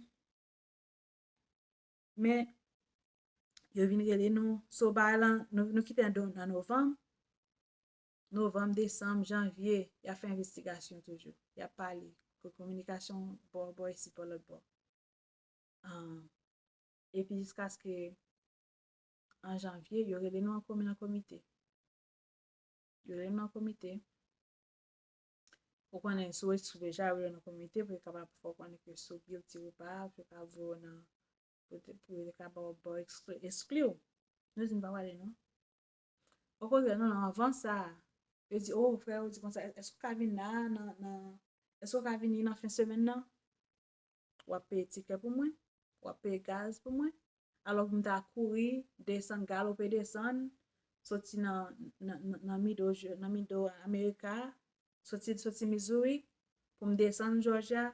men, yo vin rele nou, so bagay lan, nou, nou kite an do- nan novanm, novanm, desanm, janvye, y ap fè envestigasyon toujou. Y ap pale, ko- kominikasyon bò, bò isit, bò lòt bò. Ah, epi jiskaske an janvye, yo rele nou an komi- nan komite. Yo rele nou an komite. Ou konnen, si w ekskli deja, yo rele w nan komite pou yo kapab fè w konnen ke si w guilty ou pa, pou yo ka voye w nan, pou te- pou yo te ka ba w, ba w ekskli, ekskli w. Nou di n pa prale non. Okontrè, non, non, anvan sa, yo di, o, frè, yo di konsa, èske w ka vin la nan, nan, èske w ka vini nan fen semèn nan? W ap peye tikè pou mwen, w ap peye gaz pou mwen. Alò pou m ta kouri, desann, galope desann, soti nan, nan, nan, nan middle, nan middle America, soti, soti Missouri, pou m desann Georgia,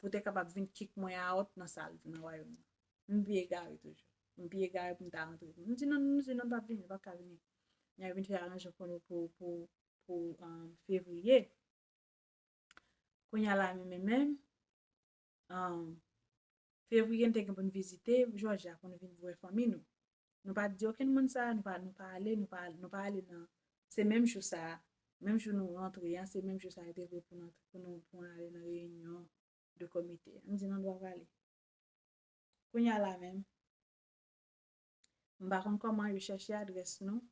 pou te kapab vin kick mwen out nan sal, nan wayòm nan. M byen egare toujou. M byen egare pou m ta rantre. M di non, m di non, m p ap vini, m p ap ka vini. N a vin fè aranjman pou nou, pou, pou, pou, um, fevriye. Kounye a la, men, men, men, um, fevriye, n te gen pou n vizite Georgia, pou n vin wè fanmi nou. Nou pa t di okenn moun sa, nou pa, nou pa ale, nou pa, nou pa ale nan, se menm jou sa, menm jou nou rantre an, se menm jou sa yo te vle pou nou, pou nou, pou nou ale nan reyinyon de komite. M di non, nou pa prale. Kounye a la menm, m pa konn kòman yo chèche adrès nou.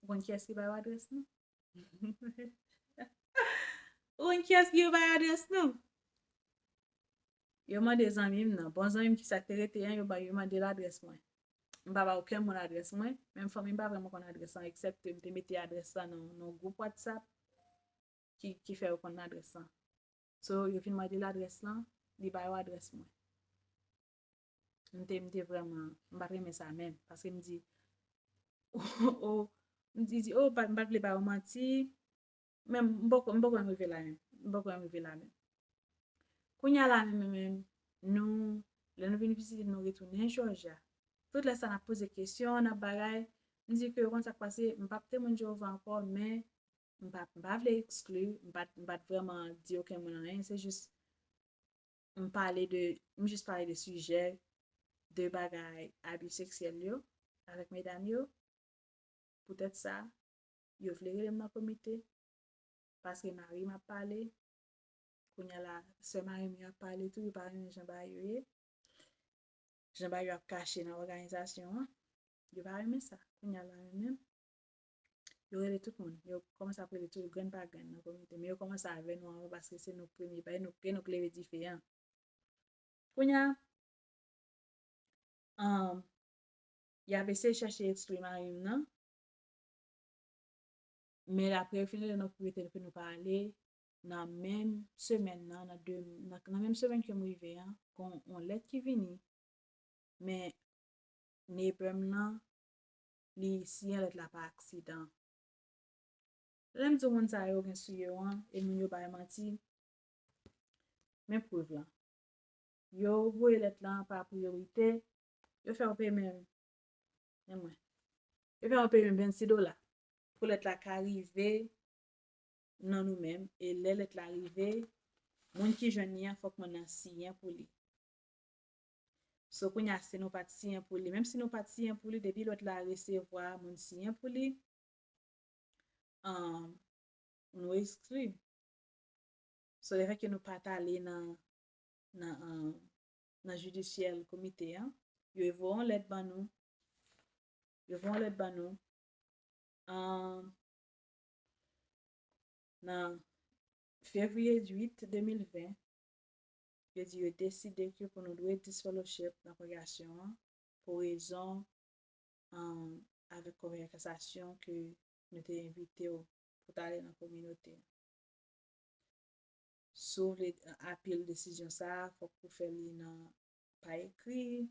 Ou konn kiyès ki ba yo adrès nou? Ou konn kiyès ki yo ba yo adrès nou? Yo mande zanmi m nan. Bon, zanmi m ki sa k te rete an, yo ba, yo mande l adrès mwen. M pa ba okenn moun adrès mwen. Menm fanmi m pa vrèman konn adrès lan, eksèpte m te mete adrès lan nan, nan gwoup WhatsApp ki, ki fè yo konn adrès lan. So, yo vin mande l adrès lan, li ba yo adrès mwen. M te, m te vrèman, m pa t renmen sa menm, paske m di, o, m di, di, o, m pa, m pa t vle ba yo manti, men m poko, m poko janm rive la menm, m poko janm rive la menm. Kounye a la menm, menm, menm, nou, lè nou vin vizite, nou retounen Georgia. Tout lè sa, n ap poze kesyon, n ap bagay, m di ke yo konn sa k pase, m p ap temwen Jewova ankò, men m pa, m pa vle ekskli, m pa, m pa t vrèman di okenn moun anyen, se jis m pale de, m jis pale de sijè, de bagay abi seksyèl yo avèk medam yo. Poutèt sa, yo vle rele m nan komite, paske mari m ap pale. Kounye a la, sè mari m yo ap pale tou, yo pa renmen jan bagay yo ye. Jan bagay yo ap kache nan òganizasyon an. Yo pa renmen sa. Kounye a la, menm, yo rele tout moun. Yo kòmanse ap rele tout grenn pa grenn nan komite. Men yo kòmanse avè nou anvan paske se nou k premye, paske nou, se nou k leve dife an. Kounye a, um, y ap eseye chèche ekskli mari m nan. Men apre, yo fin rele nou pou rete, pou nou pa ale, nan menm semèn nan, nan de, nan, nan menm semèn ke m rive an, gon yon lèt ki vini. Men neighbor m nan, li siyen lèt la pa aksidan. Lè m di w moun sa yo gen sou yo an, e moun yo bay manti, men prèv lan. Yo voye lèt lan pa priyorite, yo fè w peye menm, men mwen. Yo fè w peye menm vennsis dola pou lèt la ka rive nan nou menm, e lè lèt la rive, moun ki jwenn li an, fòk moun nan siyen pou li. So, kounye a, si nou pa t siyen pou li, menm si nou pa t siyen pou li, depi lòt la resevwa moun siyen pou li, um, nou ekskli. So, lefètke nou pa t ale nan, nan, um, nan jidisyè komite an, yo voye yon lèt ban nou. Yo voye yon lèt ban nou. Um, nan fevriye uit de mil ven, yo di yo deside ke pou nou dwe disfellowship nan kongregasyon an pou rezon, um, avèk konvèsasyon ke nou te envite w pou t ale nan kominote an. Si w vle apil desizyon sa a, fòk ou fè li nan pa ekri,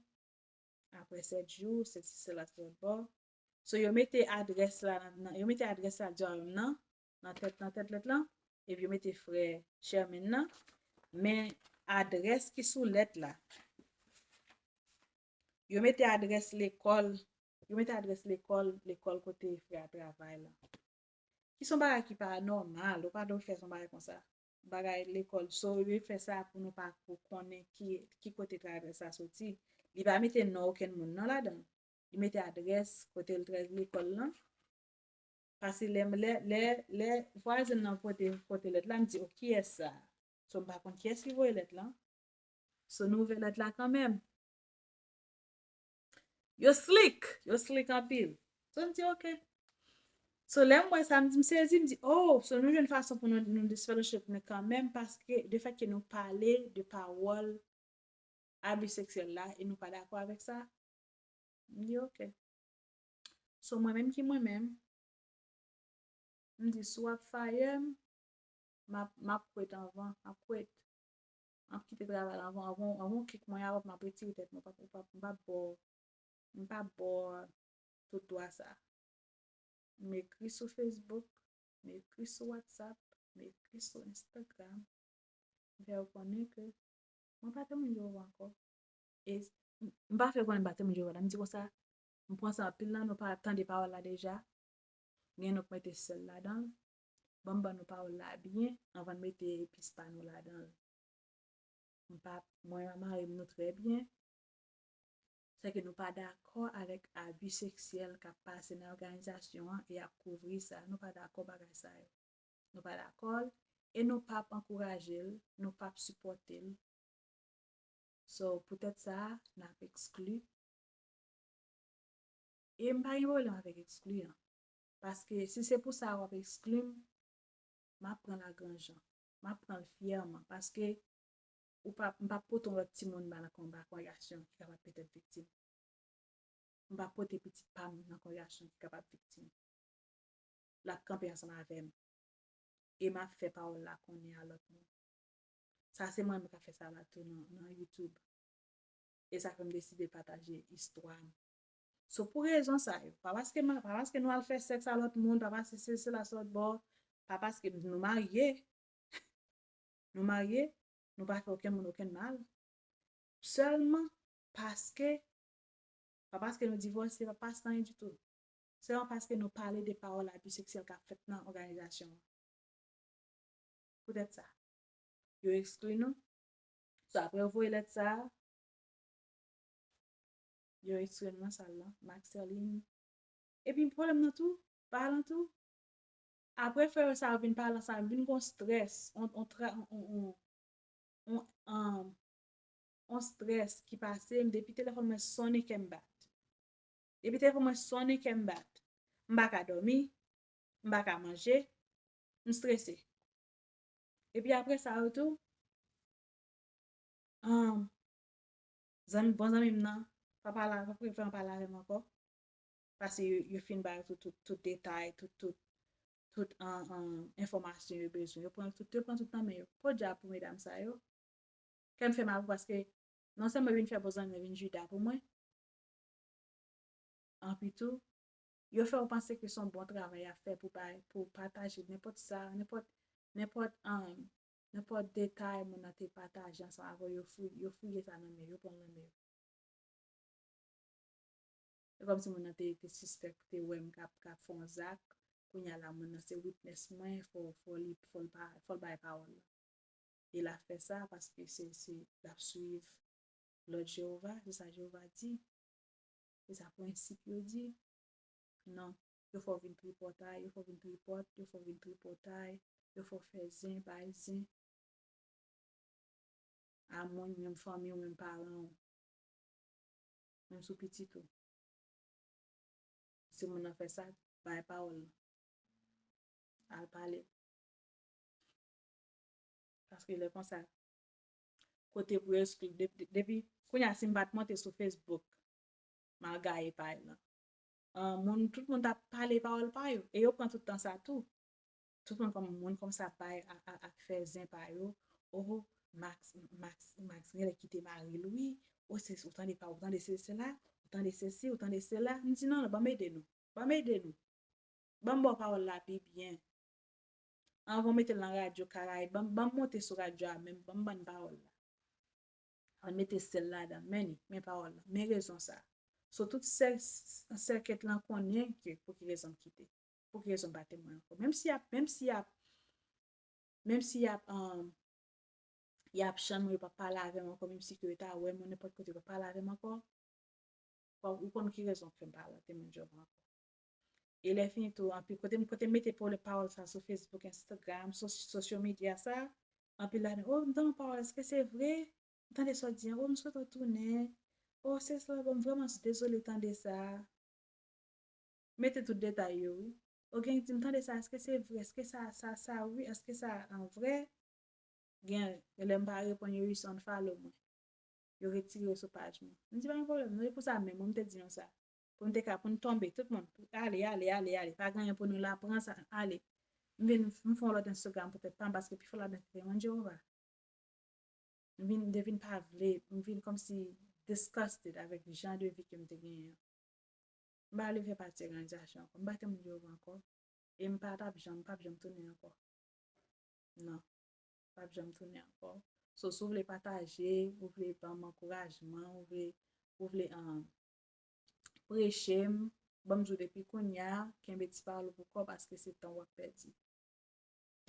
apre sèt jou, sesi sela sou lòt bò. So, yo mete adrès la nan, nan- yo mete adrès la D R M nan, nan tèt, nan tèt lèt lan, epi yo mete frè Sherman nan. Men adrès ki sou lèt la, yo mete adrès lekòl, yo mete adrès lekòl, lekòl kote frè a travay la. Ki se yon bagay ki pa nòmal, ou pa dwe fè yon bagay konsa. Bagay lekòl, so, yo fè sa pou nou pa ko- konnen ki, ki kote adrès la soti. Li pa mete non okenn moun non ladan. Li mete adrès kote l tra- lekòl lan. Paske lè, lè, lè, lè vwazen nan pote, pote lèt la, m di, "O, kiyès sa?" So, m pa konn kiyès ki voye lèt lan. So, nou ouvè lèt la kanmenm. Yo slick, yo slick anpil. So, m di, "Ok." So, lè m wè sa, m di, m sezi, m di, "Oh, so nou jwenn fason pou nou, nou disfellowship nou kanmenm, paske de fèt ke nou pale de pawòl abi seksyèl la e nou pa dakò avèk sa." M di, "Ok." So, mwen menm ki mwen menm, m di, "Si w ap fire m, m ap, m ap kwit anvan, m ap kwit. M ap kite travay la anvan, anvan, anvan w kik mwen a, m ap retire tèt mwen, m p ap, m p ap, m p ap ba w, m p ap ba w tout dwa sa." M ekri sou Facebook, m ekri sou WhatsApp, m ekri sou Instagram. M fè yo konnen ke mwen pa temwen Jewova ankò. E m, m pa fè konnen m pa temwen Jewova la. M di konsa, m pran sa anpil nan, nou pa tande pawòl la deja. Gen nou k mete sèl ladan l. Ban m ban nou pawòl la byen anvan n mete epis pa nou ladan l. M pa, mwen ak mari m, nou trè byen. Sèke nou pa dakò avèk abi seksyèl k ap pase nan òganizasyon an e y ap kouvri sa. Nou pa dakò bagay sa yo. Nou pa dakò l e nou p ap ankouraje l, nou p ap sipòte l. So, poutèt sa, n ap ekskli. E m pa gen pwoblèm avèk ekskli an. Paske si se pou sa w ap ekskli m, m ap pran l a gran jan. M ap pran l fyèman. Paske ou pa, m p ap pote yon lòt timoun ba nan konba kongregasyon ki kapab petèt viktim. M p ap pote pitit pa m nan kongregasyon ki kapab viktim. L ap kanpe ansanm avè m. E m ap fè pawòl la konnen a lòt moun. Sa se mwen menm k ap fè sa la tou nan, nan YouTube. E sa fè m deside pataje istwa m. So, pou rezon sa yo, pa paske, pa paske nou al fè sèks a lòt moun, pa paske se, se la sòt bò, pa paske nou marye, nou marye, nou pa fè okenn moun okenn mal. Sèlman paske, pa paske nou divòse, pa paske anyen ditou. Sèlman paske nou pale de pawòl abi seksyèl k ap fèt nan òganizasyon an. Poutèt sa, yo ekskli nou. So, apre yo voye lèt sa a, yo ekskli nou nan sal lan, Maxerline. Epi pwoblèm nan tou, palan tou. Apre frè sa yo vin palan sa, vin gon strès, on, on, tra- on, on, on, on, on strès ki pase m, depi telefòn mwen sonnen kè m bat. Depi telefòn mwen sonnen kè m bat. M pa ka dòmi, m pa ka manje, m strese. Epi apre sa yo tou, um, zanmi, bon zanmi m nan, pa pale, pa prefere pale avè m ankò. Paske yo, yo fin ba yo tout, tout, tout detay, tout, tout, tout an, an, enfòmasyon yo bezwen. Yo pran tout, yo pran tout nan men yo. Podyab pou medam sa yo. Kè m fè mal paske non sèlman yo vin fè bon zanmi, yo vin Jida pou mwen. Anpi tou, yo fè w panse ke se yon bon travay y ap fè pou bay, pou pataje nenpòt sa, nenpòt, nenpòt, um, nenpòt detay moun nan te pataje ansanm avè w, yo fouye, yo fouye sa nan men yo, yo pran l nan men yo. Se kòmsi moun nan te, te sispèk, te wè m k ap, k ap fè yon zak. Kounye a la, moun nan se witness mwen, fò, fò li, fò l pa, fò l bay pawòl la. E l ap fè sa paske se, se, l ap swiv lòd Jewova, se sa Jewova di. Se sa prensip yo di. Non, yo fè w vin tripotay, yo fè w vin tripot, yo fè w vin tripotay, yo fè w fè zen, bay zen a moun, menm fanmi w, menm paran w, menm sou pitit ou. Si moun nan fè sa, bay pawòl lan. Al pale. Paske lè konsa, kote pou yo eskli, depi, depi, kounye a, si m pa t monte sou Facebook, m al gaye paj lan. An, moun, tout moun t ap pale pawòl pa yo. E yo pran tout tan sa tou. Tout moun kòm, moun kòmanse ap bay, a, a, ap fè zen pa yo. Oh, Max, Max, Max genlè kite mari l, wi. Oh, se, ou tande pa, ou tande se, sela, ou tande sesi, ou tande sela. M di, non, non, ban m ede nou. Ban m ede nou. Ban m ba w pawòl la pi byen. Anvan w mete l nan radyo Karayib, ban m, ban m monte sou radyo a menm, ban m bann pawòl la. Ann mete sèl ladan, men li, men pawòl la, men rezon sa. So, tout sè, sè kèt lan konnen ke pou ki rezon m kite. Pou ki rezon m pa temwen ankò. Menm si y ap, menm si y ap, menm si y ap, um, y ap chanm mwen, yo p ap pale avè m ankò, menm si ke yo ta wè m nenpòt kote, yo p ap pale avè m ankò. Ou konn ki rezon k fè m pa temwen Jewova ankò. E lè fini tou, anpil kote m, kote m mete pawòl, pawòl sa sou Facebook, Instagram, so, social media sa, anpil la di, oh, m tande yon pawòl, èske se vre? M tande sa w di an, oh, m swete w tounen. Oh, se sa, bon, m vrèman dezole tande sa. Mete tout detay yo, wi. Ou gen di, m tande sa, èske se vre? Èske sa, sa, sa, wi, èske sa an vre? Gen, lè m pa reponn yo, yo unfollow mwen. Yo retire yo sou paj mwen. M di, pa gen pwoblèm, non, e pou sa menm, mwen, m te di nou sa. Pou m te ka, pou n tonbe, tout moun, ale, ale, ale, ale. Pa gen anyen pou nou la, pran sa, ale. M vin, m fè yon lòt Instagram poutèt pa m, paske pi fò ladan se temwen Jewova. M vin, m te vin pa vle, m vin kòmsi disgusted avèk jan de vi ke m te genyen an. M pa vle fè pati òganizasyon ankò. M pa temwen Jewova ankò. E m pa t ap janm, m p ap janm tounen ankò. Non. M p ap janm tounen ankò. So, si w vle pataje, ou vle ban m ankourajman, ou vle, ou vle, um, preche m, ban m di w depi kounye a, kenbe ti pawòl ou pou kò w paske se tan w ap pèdi.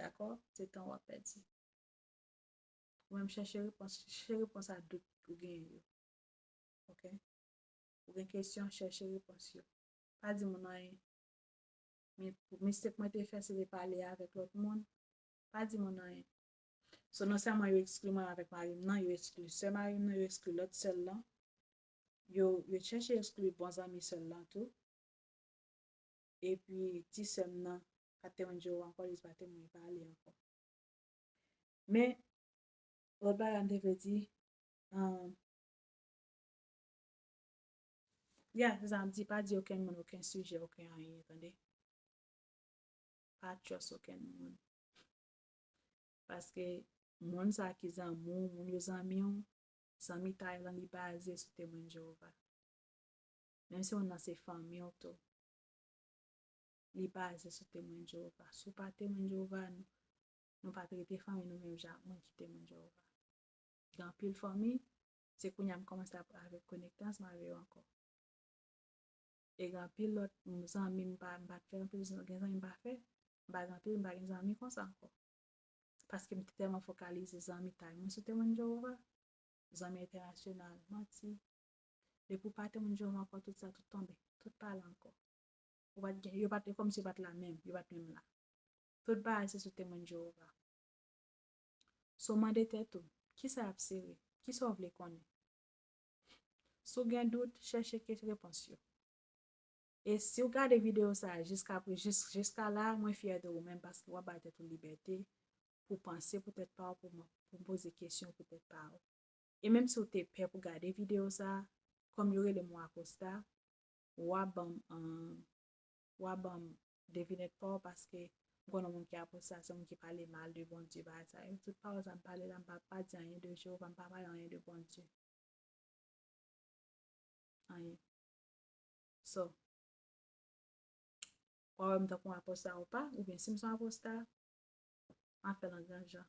Dakò? Se tan w ap pèdi. Ou menm chèche repons, chèche repons a dout ou genyen yo. Oke? Ou gen kesyon, chèche repons yo. Pa di moun anyen. Men pou mistake mwen te fè, se te pale avèk lòt moun. Pa di moun anyen. So, non sèlman yo ekskli mwen avèk mari m nan, yo ekskli sè mari m nan, yo ekskli lòt sè l lan. Yo, yo chèche ekskli bon zanmi sè l lan tou. Epi, ti sè m nan, pa t temwen Jewova ankò, li pa temwen pale ankò. Men, lòt bagay m te vle di, um, ya, se sa m di, pa di okenn moun, okenn sijè, okenn anyen, tande. Pa trust okenn moun. Paske moun sa ki zanmi w, moun yo zanmi w, zanmitay lan li baze sou temwen Jewova. Menm si moun nan se fanmi w tou, li baze sou temwen Jewova. Si w pa temwen Jewova, nou, nou pa t rete fanmi nou menm jan ak moun ki temwen Jewova. Gen anpil fanmi, se kounye a m kòmanse ap, avèk konektans, m avè yo ankò. E gen anpil lòt zanmi m pa, m pa t fè anpil, gen zanmi m pa fè, m pa gen anpil, m pa gen zanmi konsa ankò. Paske m te tèlman fokalize zanmitay mwen sou temwen Jewova, zanmi entènasyonal, manti. Depi w pa temwen Jewova ankò, tout sa, tout tonbe, tout pa la ankò. Ou pa t gen, yo pa t, kòmsi yo pa t la menm, yo pa t menm la. Tout bagay se sou temwen Jewova. So, mande tèt ou, kisa y ap sere? Kisa w vle konnen? Si w gen dout, chèche ke repons yo. E si w gade videyo sa a jiska, jis, jiska la, mwen fyè de ou menm paske w ap bay tèt ou libète pou w panse pou tèt pa w, pou w, pou w poze kesyon pou tèt pa w. E menm si w te pè pou gade videyo sa a, kòm yo rele m yon aposta, w a ban m, um, w a ban m devinèt pa w paske m konnen moun ki aposta se moun ki pale mal de Bondye, bagay sa yo. Tout pawòl sa m pale la, m pa, pa di anyen de Jewova, m pa pale anyen de Bondye. Anyen. So, w a wè m tankou yon aposta ou pa, oubyen si m se yon aposta, m ap fè l an gran jan.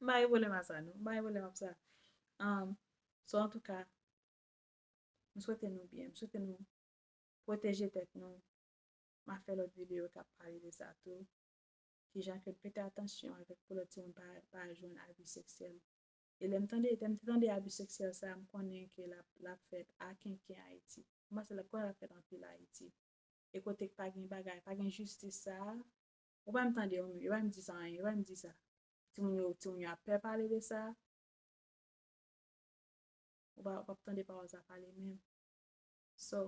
M pa gen pwoblèm a sa, non. M pa gen pwoblèm ap sa. Um, so, antouka, m swete nou byen. M swete nou pwoteje tèt nou. M ap fè lòt videyo k ap pale de sa tou. Kijan ke n mete atansyon avèk pou lòt timoun pa, pa jwenn abi seksyèl. E lè m tande, lè m te tande abi seksyèl sa, m konnen ke l ap, l ap fèt akenken Ayiti. M panse l ap, konnen l ap fèt anpil Ayiti. E kote k pa gen bagay, pa gen jistis sa, ou pa menm tande yo menm, yo pa menm di sa anyen, yo pa menm di sa. Timoun yo, timoun yo ap pè pale de sa. Ou pa, ou p ap tande pawòl sa pale menm. So,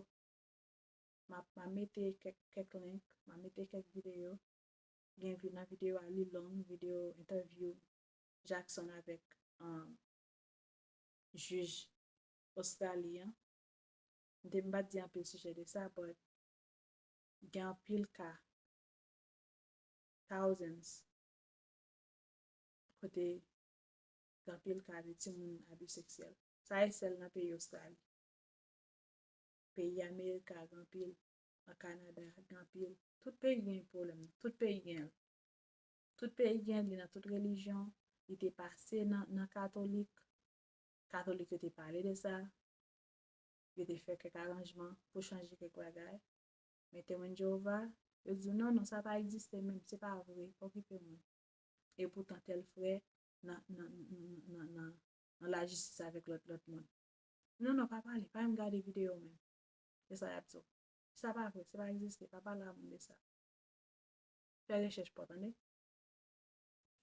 m ap, m ap mete kèk, kèk link, m ap mete kèk videyo. Gen vi-, nan videyo a, li long, videyo entèvyou Jackson avèk, um, jij Ostrali an. M te, m pa t di anpil sijè de sa, but gen anpil ka, thousands, kote gen anpil ka de timoun abi seksyèl. Sa e sèl nan peyi Ostrali. Peyi Amerika gen anpil, nan Kanada gen anpil. Tout peyi gen pwoblèm nan. Tout peyi gen l. Tout peyi gen li nan tout relijyon. Li te pase nan, nan katolik. Katolik yo te pale de sa. Yo te fè kèk aranjman pou chanje kèk bagay. Men Temwen Jewova, yo di, "Non, non, sa pa egziste menm, se pa vre, pa okipe moun." Epoutan tèl frè nan, nan, nan, nan, nan, nan lajistis avèk lòt, lòt moun. Non, non, pa pale, pa menm gade videyo menm. Se sa y ap di w. Sa pa vre, sa pa egziste, pa pale a moun de sa. Fè rechèch pa w, tande?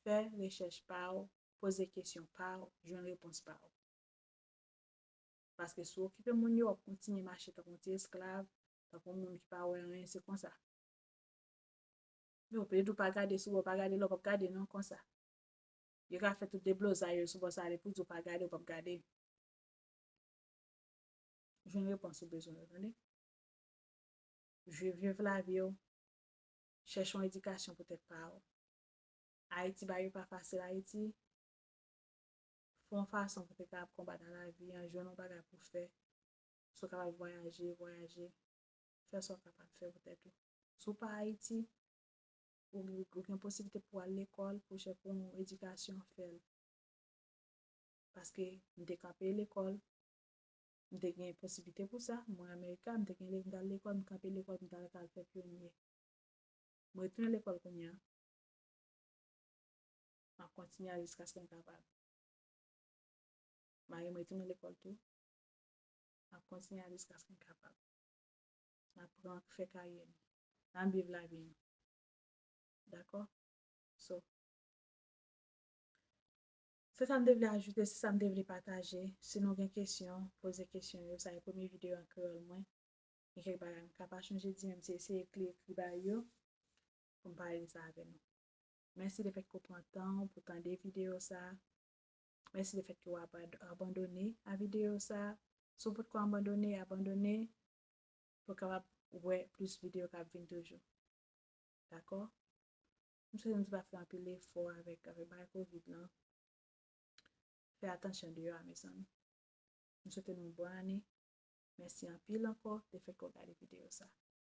Fè rechèch pa w, poze kesyon pa w, jwenn repons pa w. Paske si w okipe moun yo, w ap kontinye mache tankou yon ti esklav, tankou yon moun ki pa wè anyen, se konsa. Yo, petèt ou pa gade sou bò, pa gade lò, p ap gade non konsa. Yo ka fè tout deblozay yo sou bò sa, ale pou di w pa gade, w p ap gade. Jwenn repons ou bezwen yo, tande? Viv, viv lavi w. Chèche yon edikasyon pou tèt pa w. Ayiti, bagay yo pa fasil Ayiti. Fè yon fason pou te kapab konbat nan lavi an, jwenn yon bagay pou fè. Si w kapab vwayaje, vwayaje. Fè sa w kapab fè pou tèt ou. Si w pa Ayiti, ou, ou gen posiblite pou w al lekòl, pou w chèche pou yon edikasyon, fè l. Paske m te kanpe lekòl, m te gen posiblite pou sa. Mwen Amerika, m te gen, m t al lekòl, m kanpe lekòl, m t al, t al fè pyonye. Mwen retounen lekòl kounye a. M ap kontinye al jiskaske m kapab. Mari m retounen lekòl tou. M ap kontinye al jiskaske m kapab. M ap pran, fè karyè m. M ap viv lavi m. Dakò? So, se sa m te vle ajoute, se sa m te vle pataje. Si nou gen kesyon, poze kesyon yo. Sa e premye videyo an kreyòl mwen. Gen kèk bagay m ka pa chonje di, men m te eseye ekri, ekri bay yo pou m pale de sa avè nou. Mèsi lefètke w pran tan w pou tande videyo sa. Mèsi lefètke w abad-, abandone a videyo sa. Si w potko abandone, abandone pou w kapab wè plis videyo k ap vin toujou. Dakò? M swete nou tout ap fè anpil efò avèk, avèk bagay kovid lan. Fè atansyon deyò a, mezanmi. M swete nou bòn ane. Mèsi anpil ankò lefètke w gade videyo sa.